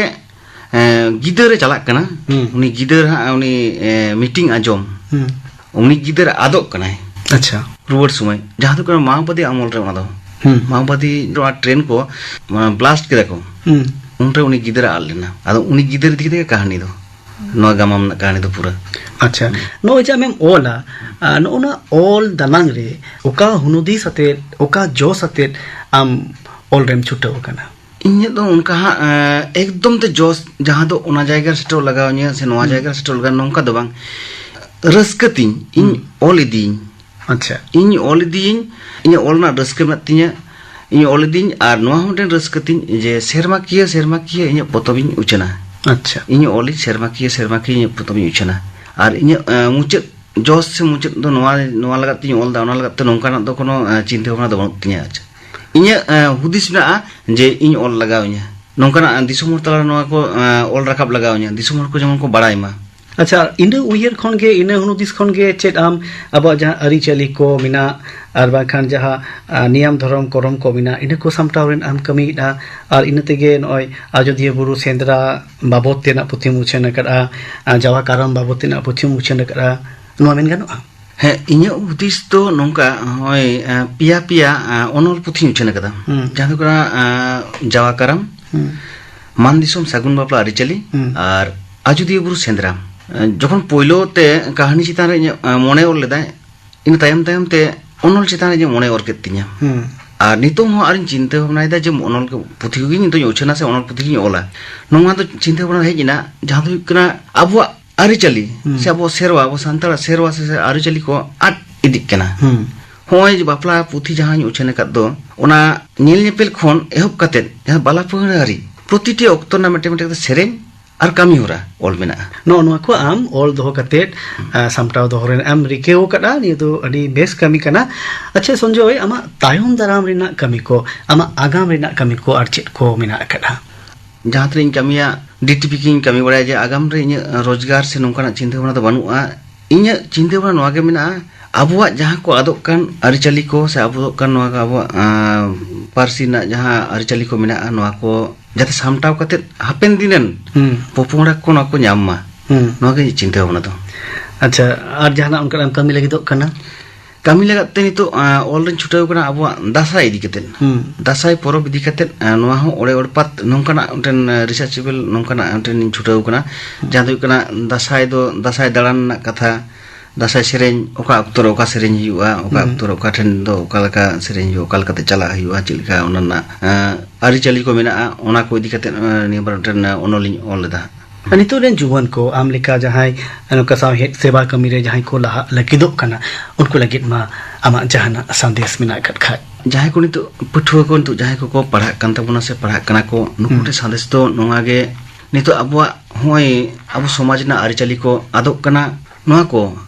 ᱮᱸ, ᱜᱤᱫᱟᱹᱨᱮ ᱪᱟᱞᱟᱜ ᱠᱟᱱᱟ᱾ ᱦᱩᱸ᱾ ᱩᱱᱤ ᱜᱤᱫᱟᱹᱨ ᱦᱟᱸᱜ ᱩᱱᱤ, ᱮᱸ, ᱢᱤᱴᱤᱝ ᱟᱸᱡᱚᱢ᱾ ᱦᱩᱸ᱾ ᱩᱱᱤ ᱜᱤᱫᱟᱹᱨ ᱟᱫᱚᱜ ᱠᱟᱱᱟᱭ᱾ ᱟᱪᱪᱷᱟ᱾ ᱨᱩᱣᱟᱹᱲ ᱥᱚᱢᱚᱭ, ᱡᱟᱦᱟᱸ ᱫᱚ ᱠᱟᱱᱟ ᱢᱟᱣᱵᱟᱫᱤ ᱟᱢᱚᱞ ᱨᱮ ᱚᱱᱟ ᱫᱚ᱾ ᱦᱩᱸ᱾ ᱢᱟᱣᱵᱟᱫᱤ ᱱᱚᱣᱟ ᱴᱨᱮᱱ ᱠᱚ, ᱚᱱᱟ ᱵᱞᱟᱥᱴ ᱠᱮᱫᱟ ᱠᱚ᱾ ᱦᱩᱸ᱾ ᱩᱱᱨᱮ ᱩᱱᱤ ᱜᱤᱫᱟᱹᱨ ᱟᱫ ᱞᱮᱱᱟ᱾ ᱟᱫᱚ ᱩᱱᱤ ᱜᱤᱫᱟᱹᱨ ᱤᱫᱤ ᱠᱟᱛᱮ ᱜᱮ ᱠᱟᱹᱦᱱᱤ ᱫᱚ, ᱱᱚᱣᱟ ᱜᱟᱢᱟᱢ ᱨᱮᱱᱟᱜ ᱠᱟᱹᱦᱱᱤ ᱫᱚ ᱯᱩᱨᱟᱹ᱾ ᱟᱪᱪᱷᱟ, ᱱᱚᱜᱼᱚᱭ ᱡᱮ ᱟᱢᱮᱢ ᱚᱞᱟ, ᱟᱨ ᱱᱚᱜᱼᱚ ᱱᱟ ᱚᱞ ᱫᱟᱱᱟᱝ ᱨᱮ ᱚᱠᱟ ᱦᱩᱱᱩᱫᱤᱥ ᱟᱛᱮᱫ, ᱚᱠᱟ ᱡᱚᱥ ᱟᱛᱮᱫ ᱟᱢ ᱚᱞ ᱨᱮᱢ ᱪᱷᱩᱴᱟᱹᱣ ᱟᱠᱟᱱᱟ? ᱤᱧᱟᱹᱜ ᱫᱚ ᱚᱱᱠᱟ ᱦᱟᱸᱜ, ᱮᱸ, ᱮᱠᱫᱚᱢ ᱛᱮ ᱡᱚᱥ, ᱡᱟᱦᱟᱸ ᱫᱚ ᱚᱱᱟ ᱡᱟᱭᱜᱟ ᱨᱮ ᱥᱮᱴᱮᱨᱚᱜ ᱞᱟᱜᱟᱣ ᱤᱧᱟᱹ ᱥᱮ ᱱᱚᱣᱟ ᱦᱩᱸ᱾ ᱡᱟᱭᱜᱟ ᱨᱮ ᱥᱮᱴᱮᱨᱚᱜ ᱞᱟᱜᱟᱣ, ᱱᱚᱝᱠᱟ ᱫᱚ ᱵᱟᱝ᱾ ᱨᱟᱹᱥᱠᱟᱹ ᱛᱤᱧ, ᱤᱧ ᱦᱩᱸ᱾ ᱚᱞ ᱤᱫᱤᱭᱟᱹᱧ᱾ ᱟᱪᱪᱷᱟ᱾ ᱤᱧ ᱚᱞ ᱤᱫᱤᱭᱟᱹᱧ, ᱤᱧᱟᱹᱜ ᱚᱞ ᱨᱮᱱᱟᱜ ᱨᱟᱹᱥᱠᱟᱹ ᱢᱮᱱᱟᱜ ᱛᱤᱧᱟᱹ, ᱤᱧ ᱚᱞ ᱤᱫᱤᱭᱟᱹᱧ, ᱟᱨ ᱱᱚᱣᱟ ᱦᱚᱸ ᱢᱤᱫᱴᱮᱱ ᱨᱟᱹᱥᱠᱟᱹ ᱛᱤᱧ ᱡᱮ ᱥᱮᱨᱢᱟᱠᱤᱭᱟᱹ, ᱥᱮᱨᱢᱟᱠᱤᱭᱟᱹ ᱤᱧᱟᱹᱜ ᱯᱚᱛᱚᱵ ᱤᱧ ᱩᱪᱷᱟᱹᱱᱟ᱾ ᱟᱪᱪᱷᱟ᱾ ᱤᱧ ᱚᱞᱤᱧ, ᱥᱮᱨᱢᱟᱠᱤᱭᱟᱹ, ᱥᱮᱨᱢᱟᱠᱤᱭᱟᱹ ᱤᱧᱟᱹᱜ ᱯᱚᱛᱚᱵ ᱤᱧ ᱩᱪᱷᱟᱹᱱᱟ᱾ ᱟᱨ ᱤᱧᱟᱹᱜ, ᱮᱸ, ᱢᱩᱪᱟᱹᱫ ᱡᱚᱥ ᱥᱮ ᱢᱩᱪᱟᱹᱫ ᱫᱚ ᱱᱚᱣᱟ, ᱱᱚᱣᱟ ᱞᱟᱜᱟᱫ ᱛᱤᱧ ᱚᱞ ᱮᱫᱟ, ᱚᱱᱟ ᱞᱟᱜᱟᱫ ᱛᱮ ᱱᱚᱝᱠᱟᱱᱟᱜ ᱫᱚ ᱠᱳᱱᱳ, ᱮᱸ, ᱪᱤᱱᱛᱟᱹ ᱵᱷᱟᱵᱽᱱᱟ ᱫᱚ ᱵᱟᱹᱱᱩᱜ ᱛᱤᱧᱟᱹ᱾ ᱟᱪᱪᱷᱟ᱾ ᱤᱧᱟᱹᱜ ᱦᱩᱫᱤᱥ ᱢᱮᱱᱟᱜᱼᱟ ᱡᱮ ᱤᱧ ᱚᱞ ᱞᱟᱜᱟᱣ ᱤᱧᱟ, ᱱᱚᱝᱠᱟᱱᱟᱜ ᱫᱤᱥᱚᱢ ᱦᱚᱲ ᱛᱟᱞᱟᱨᱮ ᱱᱚᱣᱟ ᱠᱚ ᱚᱞ ᱨᱟᱠᱟᱵ ᱞᱟᱜᱟᱣ ᱤᱧᱟ, ᱫᱤᱥᱚᱢ ᱦᱚᱲ ᱠᱚ ᱡᱮᱢᱚᱱ ᱠᱚ ᱵᱟᱲᱟᱭ ᱢᱟ᱾ ᱟᱪᱪᱷᱟ, ᱤᱱᱟᱹ ᱩᱭᱦᱟᱹᱨ ᱠᱷᱚᱱ ᱜᱮ, ᱤᱱᱟᱹ ᱦᱩᱫᱤᱥ ᱠᱷᱚᱱ ᱜᱮ ᱪᱮᱫ ᱟᱢ ᱟᱵᱚᱣᱟᱜ ᱡᱟᱦᱟᱸ ᱟᱹᱨᱤᱪᱟᱹᱞᱤ ᱠᱚ ᱢᱮᱱᱟᱜ, ᱟᱨ ᱵᱟᱝᱠᱷᱟᱱ ᱡᱟᱦᱟᱸ ᱱᱤᱭᱟᱢ ᱫᱷᱚᱨᱚᱢ ᱠᱚᱨᱚᱢ ᱠᱚ ᱢᱮᱱᱟᱜ, ᱤᱱᱟᱹ ᱠᱚ ᱥᱟᱢᱴᱟᱣ ᱨᱮᱱᱟᱜ ᱮᱢ ᱠᱟᱹᱢᱤᱭᱮᱫᱼᱟ᱾ ᱟᱨ ᱤᱱᱟᱹ ᱛᱮᱜᱮ ᱱᱚᱜᱼᱚᱭ ᱟᱡᱚᱫᱤᱭᱟᱹ ᱵᱩᱨᱩ ᱥᱮᱸᱫᱽᱨᱟ ᱵᱟᱵᱚᱫ ᱛᱮᱱᱟᱜ ᱯᱩᱛᱷᱤᱢ ᱩᱪᱷᱟᱹᱱ ᱟᱠᱟᱫᱼᱟ, ᱡᱟᱣᱟ ᱠᱟᱨᱟᱢ ᱵᱟᱵᱚᱫ ᱛᱮᱱᱟᱜ ᱯᱩᱛᱷᱤᱢ ᱩᱪᱷᱟᱹᱱ ᱟᱠᱟᱫᱼᱟ, ᱱᱚᱣᱟ ᱢᱮᱱ ᱜᱟᱱᱚᱜᱼᱟ? ᱦᱮᱸ, ᱤᱧᱟᱹᱜ ᱦᱩᱫᱤᱥ ᱫᱚ ᱱᱚᱝᱠᱟ, ᱱᱚᱜᱼᱚᱭ ᱯᱮᱭᱟ ᱯᱮᱭᱟ ᱚᱱᱚᱞ ᱯᱩᱛᱷᱤᱧ ᱩᱪᱷᱟᱹᱱ ᱟᱠᱟᱫᱟ᱾ ᱦᱩᱸ᱾ ᱡᱟᱦᱟᱸ ᱫᱚ ᱠᱟᱱᱟ ᱡᱟᱣᱟ ᱠᱟᱨᱟᱢ, ᱦᱩᱸ᱾ ᱢᱟᱱ ᱫᱤᱥᱚᱢ ᱥᱟᱹᱜᱩᱱ ᱵᱟᱯᱞᱟ ᱟᱹᱨᱤᱪᱟᱹᱞᱤ, ᱦᱩᱸ᱾ ᱟᱨ ᱟᱡᱚᱫᱤᱭᱟᱹ ᱵᱩᱨᱩ ᱥᱮᱸᱫᱽᱨᱟ᱾ ᱡᱚᱠᱷᱚᱱ ᱯᱳᱭᱞᱳ ᱛᱮ ᱠᱟᱹᱦᱱᱤ ᱪᱮᱛᱟᱱ ᱨᱮ ᱤᱧᱟᱹᱜ ᱢᱚᱱᱮ ᱚᱨ ᱞᱮᱫᱟᱭ, ᱤᱱᱟᱹ ᱛᱟᱭᱚᱢ ᱛᱟᱭᱚᱢ ᱛᱮ ᱚᱱᱚᱞ ᱪᱮᱛᱟᱱ ᱨᱮ ᱤᱧᱟᱹᱜ ᱢᱚᱱᱮ ᱚᱨ ᱠᱮᱫ ᱛᱤᱧᱟᱹ᱾ ᱦᱩᱸ᱾ ᱟᱨ ᱱᱤᱛᱚᱝ ᱦᱚᱸ ᱟᱨᱤᱧ ᱪᱤᱱᱛᱟᱹ ᱵᱷᱟᱵᱽᱱᱟᱭᱮᱫᱟ ᱡᱮ ᱚᱱᱚᱞ ᱯᱩᱛᱷᱤ ᱠᱚᱜᱮ ᱱᱤᱛᱚᱜ ᱤᱧ ᱩᱪᱷᱟᱹᱱᱟ ᱥᱮ ᱚᱱᱚᱞ ᱯᱩᱛᱷᱤ ᱜᱤᱧ ᱚᱞᱟ᱾ ᱱᱚᱣᱟ ᱫᱚ ᱪᱤᱱᱛᱟᱹ ᱵᱷᱟᱵᱽᱱᱟ ᱦᱮᱡ ᱮᱱᱟ, ᱡᱟᱦᱟᱸ ᱫᱚ ᱦᱩᱭᱩᱜ ᱠᱟᱱᱟ ᱟᱵᱚᱣᱟᱜ ᱟᱹᱨᱤᱪᱟᱹᱞᱤ ᱦᱩᱸ᱾ ᱥᱮ ᱟᱵᱚ ᱥᱮᱨᱣᱟ, ᱟᱵᱚ ᱥᱟᱱᱛᱟᱲᱟᱜ ᱥᱮᱨᱣᱟ ᱥᱮ, ᱥᱮ ᱟᱹᱨᱤᱪᱟᱹᱞᱤ ᱠᱚ ᱟᱫ ᱤᱫᱤᱜ ᱠᱟᱱᱟ᱾ ᱦᱩᱸ᱾ ᱦᱚᱸᱜᱼᱚᱭ ᱡᱮ ᱵᱟᱯᱞᱟ ᱯᱩᱛᱷᱤ ᱡᱟᱦᱟᱸᱧ ᱩᱪᱷᱟᱹᱱ ᱟᱠᱟᱫ ᱫᱚ, ᱚᱱᱟ ᱧᱮᱞ ᱧᱮᱯᱮᱞ ᱠᱷᱚᱱ ᱮᱦᱚᱵ ᱠᱟᱛᱮᱫ ᱡᱟᱦᱟᱸ ᱵᱟᱞᱟ ᱯᱟᱹᱦᱲᱟᱹ ᱦᱟᱹᱨᱤ ᱯᱨᱚᱛᱤᱴᱤ ᱚᱠᱛᱚ ᱨᱮᱱᱟᱜ ᱢᱤᱫᱴᱮᱱ ᱢᱤᱫᱴᱮᱱ ᱠᱟᱛᱮ ᱥᱮᱨᱮᱧ ᱟᱨ ᱠᱟᱹᱢᱤ ᱦᱚᱨᱟ ᱚᱞ ᱢᱮᱱᱟᱜᱼᱟ᱾ ᱱᱚᱜᱼᱚ ᱱᱚᱣᱟ ᱠᱚ ᱟᱢ ᱚᱞ ᱫᱚᱦᱚ ᱠᱟᱛᱮᱫ, ᱦᱩᱸ᱾ ᱟ, ᱥᱟᱢᱴᱟᱣ ᱫᱚᱦᱚ ᱨᱮᱱᱟᱜ ᱮᱢ ᱨᱤᱠᱟᱹᱣ ᱟᱠᱟᱫᱼᱟ, ᱱᱤᱭᱟᱹ ᱫᱚ ᱟᱹᱰᱤ ᱵᱮᱥ ᱠᱟᱹᱢᱤ ᱠᱟᱱᱟ᱾ ᱟᱪᱪᱷᱟ ᱥᱚᱧᱡᱚᱭ, ᱟᱢᱟᱜ ᱛᱟᱭᱚᱢ ᱫᱟᱨᱟᱢ ᱨᱮᱱᱟᱜ ᱠᱟᱹᱢᱤ ᱠᱚ, ᱟᱢᱟᱜ ᱟᱜᱟᱢ ᱨᱮᱱᱟᱜ ᱠᱟᱹᱢᱤ ᱠᱚ ᱟᱨ ᱪᱮᱫ ᱠᱚ ᱢᱮᱱᱟᱜ ᱟᱠᱟᱫᱼᱟ? ᱡᱟᱦᱟᱸ ᱛᱤᱱᱟᱹᱜ ᱤᱧ ᱠᱟᱹᱢᱤᱭᱟ, ᱰᱤ ᱴᱤ ᱯᱤ ᱜᱤᱧ ᱠᱟᱹᱢᱤ ᱵᱟᱲᱟᱭᱟ, ᱡᱮ ᱟᱜᱟᱢ ᱨᱮ ᱤᱧᱟᱹᱜ ᱨᱳᱡᱽᱜᱟᱨ ᱥᱮ ᱱᱚᱝᱠᱟᱱᱟᱜ ᱪᱤᱱᱛᱟᱹ ᱵᱷᱟᱵᱽᱱᱟ ᱫᱚ ᱵᱟᱹᱱᱩᱜᱼᱟ᱾ ᱤᱧᱟᱹᱜ ᱪᱤᱱᱛᱟᱹ ᱵᱷᱟᱵᱽᱱᱟ ᱱᱚᱣᱟ ᱜᱮ ᱢᱮᱱᱟᱜᱼᱟ, ᱟᱵᱚᱣᱟᱜ ᱡᱟᱦᱟᱸ ᱠᱚ ᱟᱫᱚᱜ ᱠᱟᱱ ᱟᱹᱨᱤᱪᱟᱹᱞᱤ ᱠᱚ ᱥᱮ ᱟᱵᱚᱣᱟᱜ ᱠᱟᱱ ᱱᱚᱣᱟ ᱠᱚ ᱟᱵᱚᱣᱟᱜ, ᱟᱸ, ᱯᱟᱹᱨᱥᱤ ᱨᱮᱱᱟᱜ ᱡᱟᱦᱟᱸ ᱟᱹᱨᱤᱪᱟᱹᱞᱤ ᱠᱚ ᱢᱮᱱᱟᱜᱼᱟ, ᱱᱚᱣᱟ ᱠᱚ ᱡᱟᱛᱮ ᱥᱟᱢᱴᱟᱣ ᱠᱟᱛᱮᱫ ᱦᱟᱯᱮᱱ ᱫᱤᱱ ᱨᱮᱱ ᱦᱩᱸ᱾ ᱯᱚᱯᱚᱝᱲᱟ ᱠᱚ ᱱᱚᱣᱟ ᱠᱚ ᱧᱟᱢ ᱢᱟ, ᱦᱩᱸ᱾ ᱱᱚᱣᱟ ᱜᱮ ᱤᱧᱟᱹᱜ ᱪᱤᱱᱛᱟᱹ ᱵᱷᱟᱵᱽᱱᱟ ᱫᱚ᱾ ᱟᱪᱪᱷᱟ, ᱟᱨ ᱡᱟᱦᱟᱱᱟᱜ ᱚᱱᱠᱟᱱᱟᱜ ᱮᱢ ᱠᱟᱹᱢᱤ ᱞᱟᱹᱜᱤᱫᱚᱜ ᱠᱟᱱᱟ? ᱠᱟᱹᱢᱤ ᱞᱟᱜᱟᱫ ᱛᱮ ᱱᱤᱛᱚᱜ, ᱟᱸ, ᱚᱞ ᱨᱤᱧ ᱪᱷᱩᱴᱟᱹᱣ ᱠᱟᱱᱟ ᱟᱵᱚᱣᱟᱜ ᱫᱟᱸᱥᱟᱭ ᱤᱫᱤ ᱠᱟᱛᱮᱫ᱾ ᱦᱩᱸ᱾ ᱫᱟᱸᱥᱟᱭ ᱯᱚᱨᱚᱵᱽ ᱤᱫᱤ ᱠᱟᱛᱮᱫ, ᱟᱸ, ᱱᱚᱣᱟ ᱦᱚᱸ ᱚᱲᱮ ᱚᱲᱯᱟᱛ ᱱᱚᱝᱠᱟᱱᱟᱜ ᱢᱤᱫᱴᱮᱱ, ᱟᱸ, ᱨᱤᱥᱟᱨᱪᱮᱵᱮᱞ ᱱᱚᱝᱠᱟᱱᱟᱜ ᱢᱤᱫᱴᱮᱱ ᱤᱧ ᱪᱷᱩᱴᱟᱹᱣ ᱠᱟᱱᱟ᱾ ᱦᱩᱸ᱾ ᱡᱟᱦᱟᱸ ᱫᱚ ᱦᱩᱭᱩᱜ ᱠᱟᱱᱟ ᱫᱟᱸᱥᱟᱭ ᱫᱚ, ᱫᱟᱸᱥᱟᱭ ᱫᱟᱬᱟᱱ ᱨᱮᱱᱟᱜ ᱠᱟᱛᱷᱟ, ᱫᱟᱸᱥᱟᱭ ᱥᱮᱨᱮᱧ ᱚᱠᱟ ᱚᱠᱛᱚ ᱨᱮ ᱚᱠᱟ ᱥᱮᱨᱮᱧ ᱦᱩᱭᱩᱜᱼᱟ, ᱚᱠᱟ ᱦᱩᱸ᱾ ᱚᱠᱛᱚ ᱨᱮ ᱚᱠᱟ ᱴᱷᱮᱱ ᱫᱚ ᱚᱠᱟ ᱞᱮᱠᱟ ᱥᱮᱨᱮᱧ ᱦᱩᱭᱩᱜᱼᱟ, ᱚᱠᱟ ᱞᱮᱠᱟᱛᱮ ᱪᱟᱞᱟᱜ ᱦᱩᱭᱩᱜᱼᱟ, ᱪᱮᱫ ᱞᱮᱠᱟ ᱚᱱᱟ ᱨᱮᱱᱟᱜ, ᱟᱸ, ᱟᱹᱨᱤᱪᱟᱹᱞᱤ ᱠᱚ ᱢᱮᱱᱟᱜᱼᱟ, ᱚᱱᱟ ᱠᱚ ᱤᱫᱤ ᱠᱟᱛᱮᱫ, ᱟᱸ, ᱱᱤᱭᱟᱹ ᱵᱟᱨ ᱢᱤᱫᱴᱮᱱ, ᱟᱸ, ᱚᱱᱚᱞᱤᱧ ᱚᱞ ᱞᱮᱫᱟ᱾ ᱟᱨ ᱱᱤᱛᱚᱜ ᱨᱮᱱ ᱡᱩᱣᱟᱹᱱ ᱠᱚ ᱟᱢ ᱞᱮᱠᱟ ᱡᱟᱦᱟᱸᱭ ᱱᱚᱝᱠᱟ ᱥᱟᱶᱦᱮᱫ ᱥᱮᱵᱟ ᱠᱟᱹᱢᱤ ᱨᱮ ᱡᱟᱦᱟᱸᱭ ᱠᱚ ᱞᱟᱦᱟᱜ ᱞᱟᱹᱜᱤᱫᱚᱜ ᱠᱟᱱᱟ, ᱩᱱᱠᱩ ᱞᱟᱹᱜᱤᱫ ᱢᱟ ᱟᱢᱟᱜ ᱡᱟᱦᱟᱱᱟᱜ ᱥᱟᱸᱫᱮᱥ ᱢᱮᱱᱟᱜ ᱟᱠᱟᱫ ᱠᱷᱟᱡ? ᱡᱟᱦᱟᱸᱭ ᱠᱚ ᱱᱤᱛᱚᱜ ᱯᱟᱹᱴᱷᱩᱣᱟᱹ ᱠᱚ ᱱᱤᱛᱚᱜ ᱡᱟᱦᱟᱸᱭ ᱠᱚᱠᱚ ᱯᱟᱲᱦᱟᱜ ᱠᱟᱱ ᱛᱟᱵᱚᱱᱟ ᱥᱮ ᱯᱟᱲᱦᱟᱜ ᱠᱟᱱᱟ ᱠᱚ, ᱱᱩᱠᱩ ᱦᱩᱸ᱾ ᱴᱷᱮᱱ ᱥᱟᱸᱫᱮᱥ ᱫᱚ ᱱᱚᱣᱟ ᱜᱮ, ᱱᱤᱛᱚᱜ ᱟᱵᱚᱣᱟᱜ ᱦᱚᱸᱜᱼᱚᱭ ᱟᱵᱚ ᱥᱚᱢᱟᱡᱽ ᱨᱮᱱᱟᱜ ᱟᱹᱨᱤᱪᱟᱹᱞᱤ ᱠᱚ ᱟᱫᱚᱜ ᱠᱟᱱᱟ, ᱱᱚᱣᱟ ᱠᱚ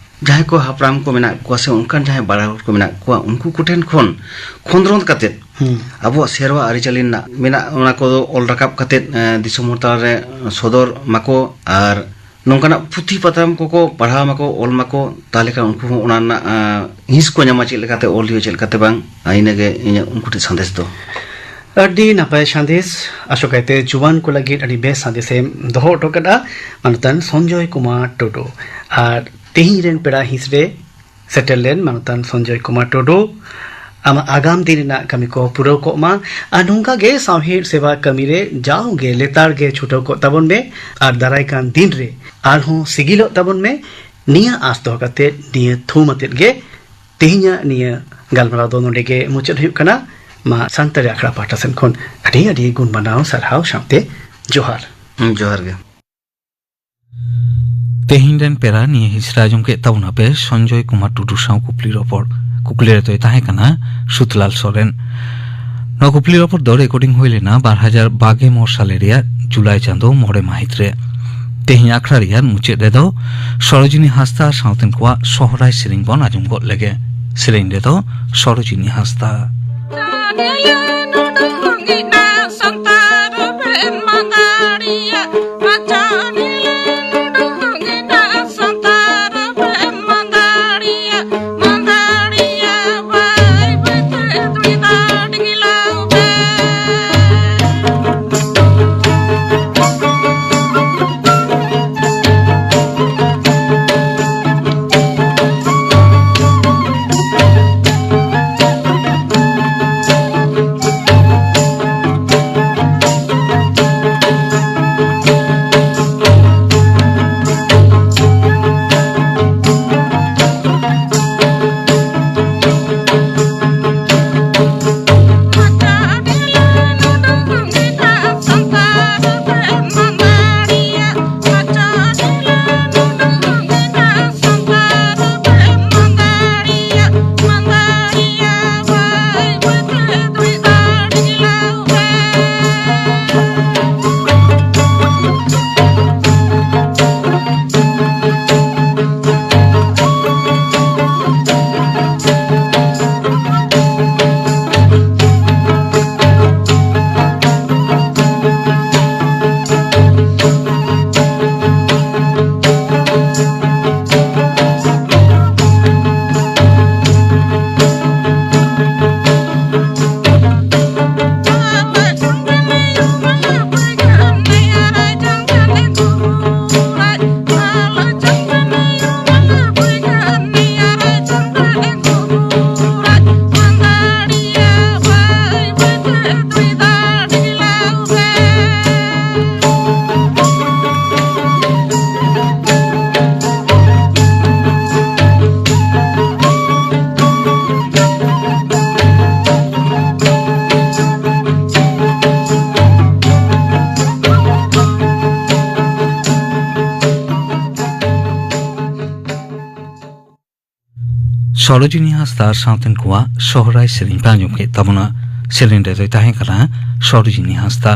ᱡᱟᱦᱟᱸᱭ ᱠᱚ ᱦᱟᱯᱲᱟᱢ ᱠᱚ ᱢᱮᱱᱟᱜ ᱠᱚᱣᱟ ᱥᱮ ᱚᱱᱠᱟᱱ ᱡᱟᱦᱟᱸᱭ ᱵᱟᱲᱟᱭ ᱦᱚᱲ ᱠᱚ ᱢᱮᱱᱟᱜ ᱠᱚᱣᱟ, ᱩᱱᱠᱩ ᱠᱚᱴᱷᱮᱱ ᱠᱷᱚᱱ ᱠᱷᱚᱸᱫᱽᱨᱚᱸᱫᱽ ᱠᱟᱛᱮᱫ ᱦᱩᱸ᱾ ᱟᱵᱚᱣᱟᱜ ᱥᱮᱨᱣᱟ ᱟᱹᱨᱤᱪᱟᱹᱞᱤ ᱨᱮᱱᱟᱜ ᱢᱮᱱᱟᱜ, ᱚᱱᱟ ᱠᱚᱫᱚ ᱚᱞ ᱨᱟᱠᱟᱵ ᱠᱟᱛᱮᱫ, ᱮᱸ, ᱫᱤᱥᱚᱢ ᱦᱚᱲ ᱛᱟᱞᱟᱨᱮ ᱥᱚᱫᱚᱨ ᱢᱟᱠᱚ, ᱟᱨ ᱱᱚᱝᱠᱟᱱᱟᱜ ᱯᱩᱛᱷᱤ ᱯᱟᱛᱟᱢ ᱠᱚᱠᱚ ᱯᱟᱲᱦᱟᱣ ᱢᱟᱠᱚ, ᱚᱞ ᱢᱟᱠᱚ, ᱛᱟᱦᱚᱞᱮ ᱠᱷᱟᱱ ᱩᱱᱠᱩ ᱦᱚᱸ ᱚᱱᱟ ᱨᱮᱱᱟᱜ, ᱮᱸ, ᱦᱤᱸᱥ ᱠᱚ ᱧᱟᱢᱟ, ᱪᱮᱫ ᱞᱮᱠᱟᱛᱮ ᱚᱞ ᱦᱩᱭᱩᱜᱼᱟ, ᱪᱮᱫ ᱞᱮᱠᱟᱛᱮ ᱵᱟᱝ᱾ ᱟᱨ ᱤᱱᱟᱹᱜᱮ ᱤᱧᱟᱹᱜ ᱩᱱᱠᱩ ᱴᱷᱮᱱ ᱥᱟᱸᱫᱮᱥ ᱫᱚ᱾ ᱟᱹᱰᱤ ᱱᱟᱯᱟᱭ ᱥᱟᱸᱫᱮᱥ, ᱟᱥᱚᱠᱟᱭᱛᱮ ᱡᱩᱣᱟᱹᱱ ᱠᱚ ᱞᱟᱹᱜᱤᱫ ᱟᱹᱰᱤ ᱵᱮᱥ ᱥᱟᱸᱫᱮᱥᱮᱢ ᱫᱚᱦᱚ ᱦᱚᱴᱚ ᱠᱟᱫᱟ, ᱢᱟᱱᱚᱛᱟᱱ ᱥᱚᱧᱡᱚᱭ ᱠᱩᱢᱟᱨ ᱴᱩᱰᱩ᱾ ᱟᱨ ᱛᱮᱦᱮᱧ ᱨᱮᱱ ᱯᱮᱲᱟ ᱦᱤᱸᱥ ᱨᱮ ᱥᱮᱴᱮᱨ ᱞᱮᱱ ᱢᱟᱱᱚᱛᱟᱱ ᱥᱚᱧᱡᱚᱭ ᱠᱩᱢᱟᱨ ᱴᱩᱰᱩ, ᱟᱢᱟᱜ ᱟᱜᱟᱢ ᱫᱤᱱ ᱨᱮᱱᱟᱜ ᱠᱟᱹᱢᱤ ᱠᱚ ᱯᱩᱨᱟᱹᱣ ᱠᱚᱜ ᱢᱟ᱾ ᱟᱨ ᱱᱚᱝᱠᱟ ᱜᱮ ᱥᱟᱶᱦᱮᱫ ᱥᱮᱵᱟ ᱠᱟᱹᱢᱤ ᱨᱮ ᱡᱟᱣᱜᱮ ᱞᱮᱛᱟᱲ ᱜᱮ ᱪᱷᱩᱴᱟᱹᱣ ᱠᱚᱜ ᱛᱟᱵᱚᱱ ᱢᱮ᱾ ᱟᱨ ᱫᱟᱨᱟᱭ ᱠᱟᱱ ᱫᱤᱱ ᱨᱮ ᱟᱨᱦᱚᱸ ᱥᱤᱜᱤᱞᱚᱜ ᱛᱟᱵᱚᱱ ᱢᱮ, ᱱᱤᱭᱟᱹ ᱟᱸᱥ ᱫᱚᱦᱚ ᱠᱟᱛᱮ, ᱱᱤᱭᱟᱹ ᱛᱷᱩᱢ ᱟᱛᱮᱫ ᱜᱮ ᱛᱮᱦᱮᱧᱟᱜ ᱱᱤᱭᱟᱹ ᱜᱟᱞᱢᱟᱨᱟᱣ ᱫᱚ ᱱᱚᱰᱮ ᱜᱮ ᱢᱩᱪᱟᱹᱫ ᱦᱩᱭᱩᱜ ᱠᱟᱱᱟ᱾ ᱢᱟ ᱥᱟᱱᱛᱟᱲᱤ ᱟᱠᱷᱲᱟ ᱯᱟᱦᱴᱟ ᱥᱮᱱ ᱠᱷᱚᱱ ᱟᱹᱰᱤ ᱟᱹᱰᱤ ᱜᱩᱱ ᱢᱟᱱᱟᱣ ᱥᱟᱨᱦᱟᱣ ᱥᱟᱶᱛᱮ ᱡᱚᱦᱟᱨ᱾ ᱦᱩᱸ, ᱡᱚᱦᱟᱨ ᱜᱮ᱾ ᱛᱮᱦᱮᱧ ᱨᱮᱱ ᱯᱮᱲᱟ ᱱᱤᱭᱟᱹ ᱦᱤᱸᱥ ᱨᱮ ᱟᱸᱡᱚᱢ ᱠᱮᱫ ᱛᱟᱵᱚᱱᱟᱯᱮ ᱥᱚᱧᱡᱚᱭ ᱠᱩᱢᱟᱨ ᱴᱩᱰᱩ ᱥᱟᱶ ᱠᱩᱠᱞᱤ ᱨᱚᱯᱚᱲ᱾ ᱠᱩᱠᱞᱤ ᱨᱮᱫᱚᱭ ᱛᱟᱦᱮᱸ ᱠᱟᱱᱟ ᱥᱩᱛᱞᱟᱞ ᱥᱚᱨᱮᱱ᱾ ᱱᱚᱣᱟ ᱠᱩᱠᱞᱤ ᱨᱚᱯᱚᱲ ᱫᱚ ᱨᱮᱠᱚᱨᱰᱤᱝ ᱦᱩᱭ ᱞᱮᱱᱟ ᱵᱟᱨ ᱦᱟᱡᱟᱨ ᱵᱟᱜᱮ ᱢᱚᱬᱮ ᱥᱟᱞᱮ ᱨᱮᱭᱟᱜ ᱡᱩᱞᱟᱭ ᱪᱟᱸᱫᱚ ᱢᱚᱬᱮ ᱢᱟᱹᱦᱤᱛ ᱨᱮ᱾ ᱛᱮᱦᱮᱧ ᱟᱠᱷᱲᱟ ᱨᱮᱭᱟᱜ ᱢᱩᱪᱟᱹᱫ ᱨᱮᱫᱚ ᱥᱚᱨᱳᱡᱤᱱᱤ ᱦᱟᱸᱥᱫᱟ ᱥᱟᱶᱛᱮᱱ ᱠᱚᱣᱟᱜ ᱥᱚᱦᱨᱟᱭ ᱥᱮᱨᱮᱧ ᱵᱚᱱ ᱟᱸᱡᱚᱢ ᱜᱚᱫ ᱞᱮᱜᱮ᱾ ᱥᱮᱨᱮᱧ ᱨᱮᱫᱚ ᱥᱚᱨᱳᱡᱤᱱᱤ ᱦᱟᱸᱥᱫᱟ᱾ ᱥᱚᱨᱳᱡᱤᱱᱤ ᱦᱟᱸᱥᱫᱟ ᱟᱨ ᱥᱟᱶᱛᱮᱱ ᱠᱚᱣᱟᱜ ᱥᱚᱦᱨᱟᱭ ᱥᱮᱨᱮᱧ ᱯᱮ ᱟᱸᱡᱚᱢ ᱠᱮᱫ ᱛᱟᱵᱚᱱᱟ᱾ ᱥᱮᱨᱮᱧ ᱨᱮᱫᱚᱭ ᱛᱟᱦᱮᱸ ᱠᱟᱱᱟ ᱥᱚᱨᱳᱡᱤᱱᱤ ᱦᱟᱸᱥᱫᱟ᱾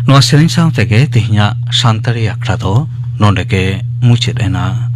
ᱱᱚᱣᱟ ᱥᱮᱨᱮᱧ ᱥᱟᱶ ᱛᱮᱜᱮ ᱛᱮᱦᱮᱧᱟᱜ ᱥᱟᱱᱛᱟᱲᱤ ᱟᱠᱷᱲᱟ ᱫᱚ ᱱᱚᱰᱮ ᱜᱮ ᱢᱩᱪᱟᱹᱫ ᱮᱱᱟ᱾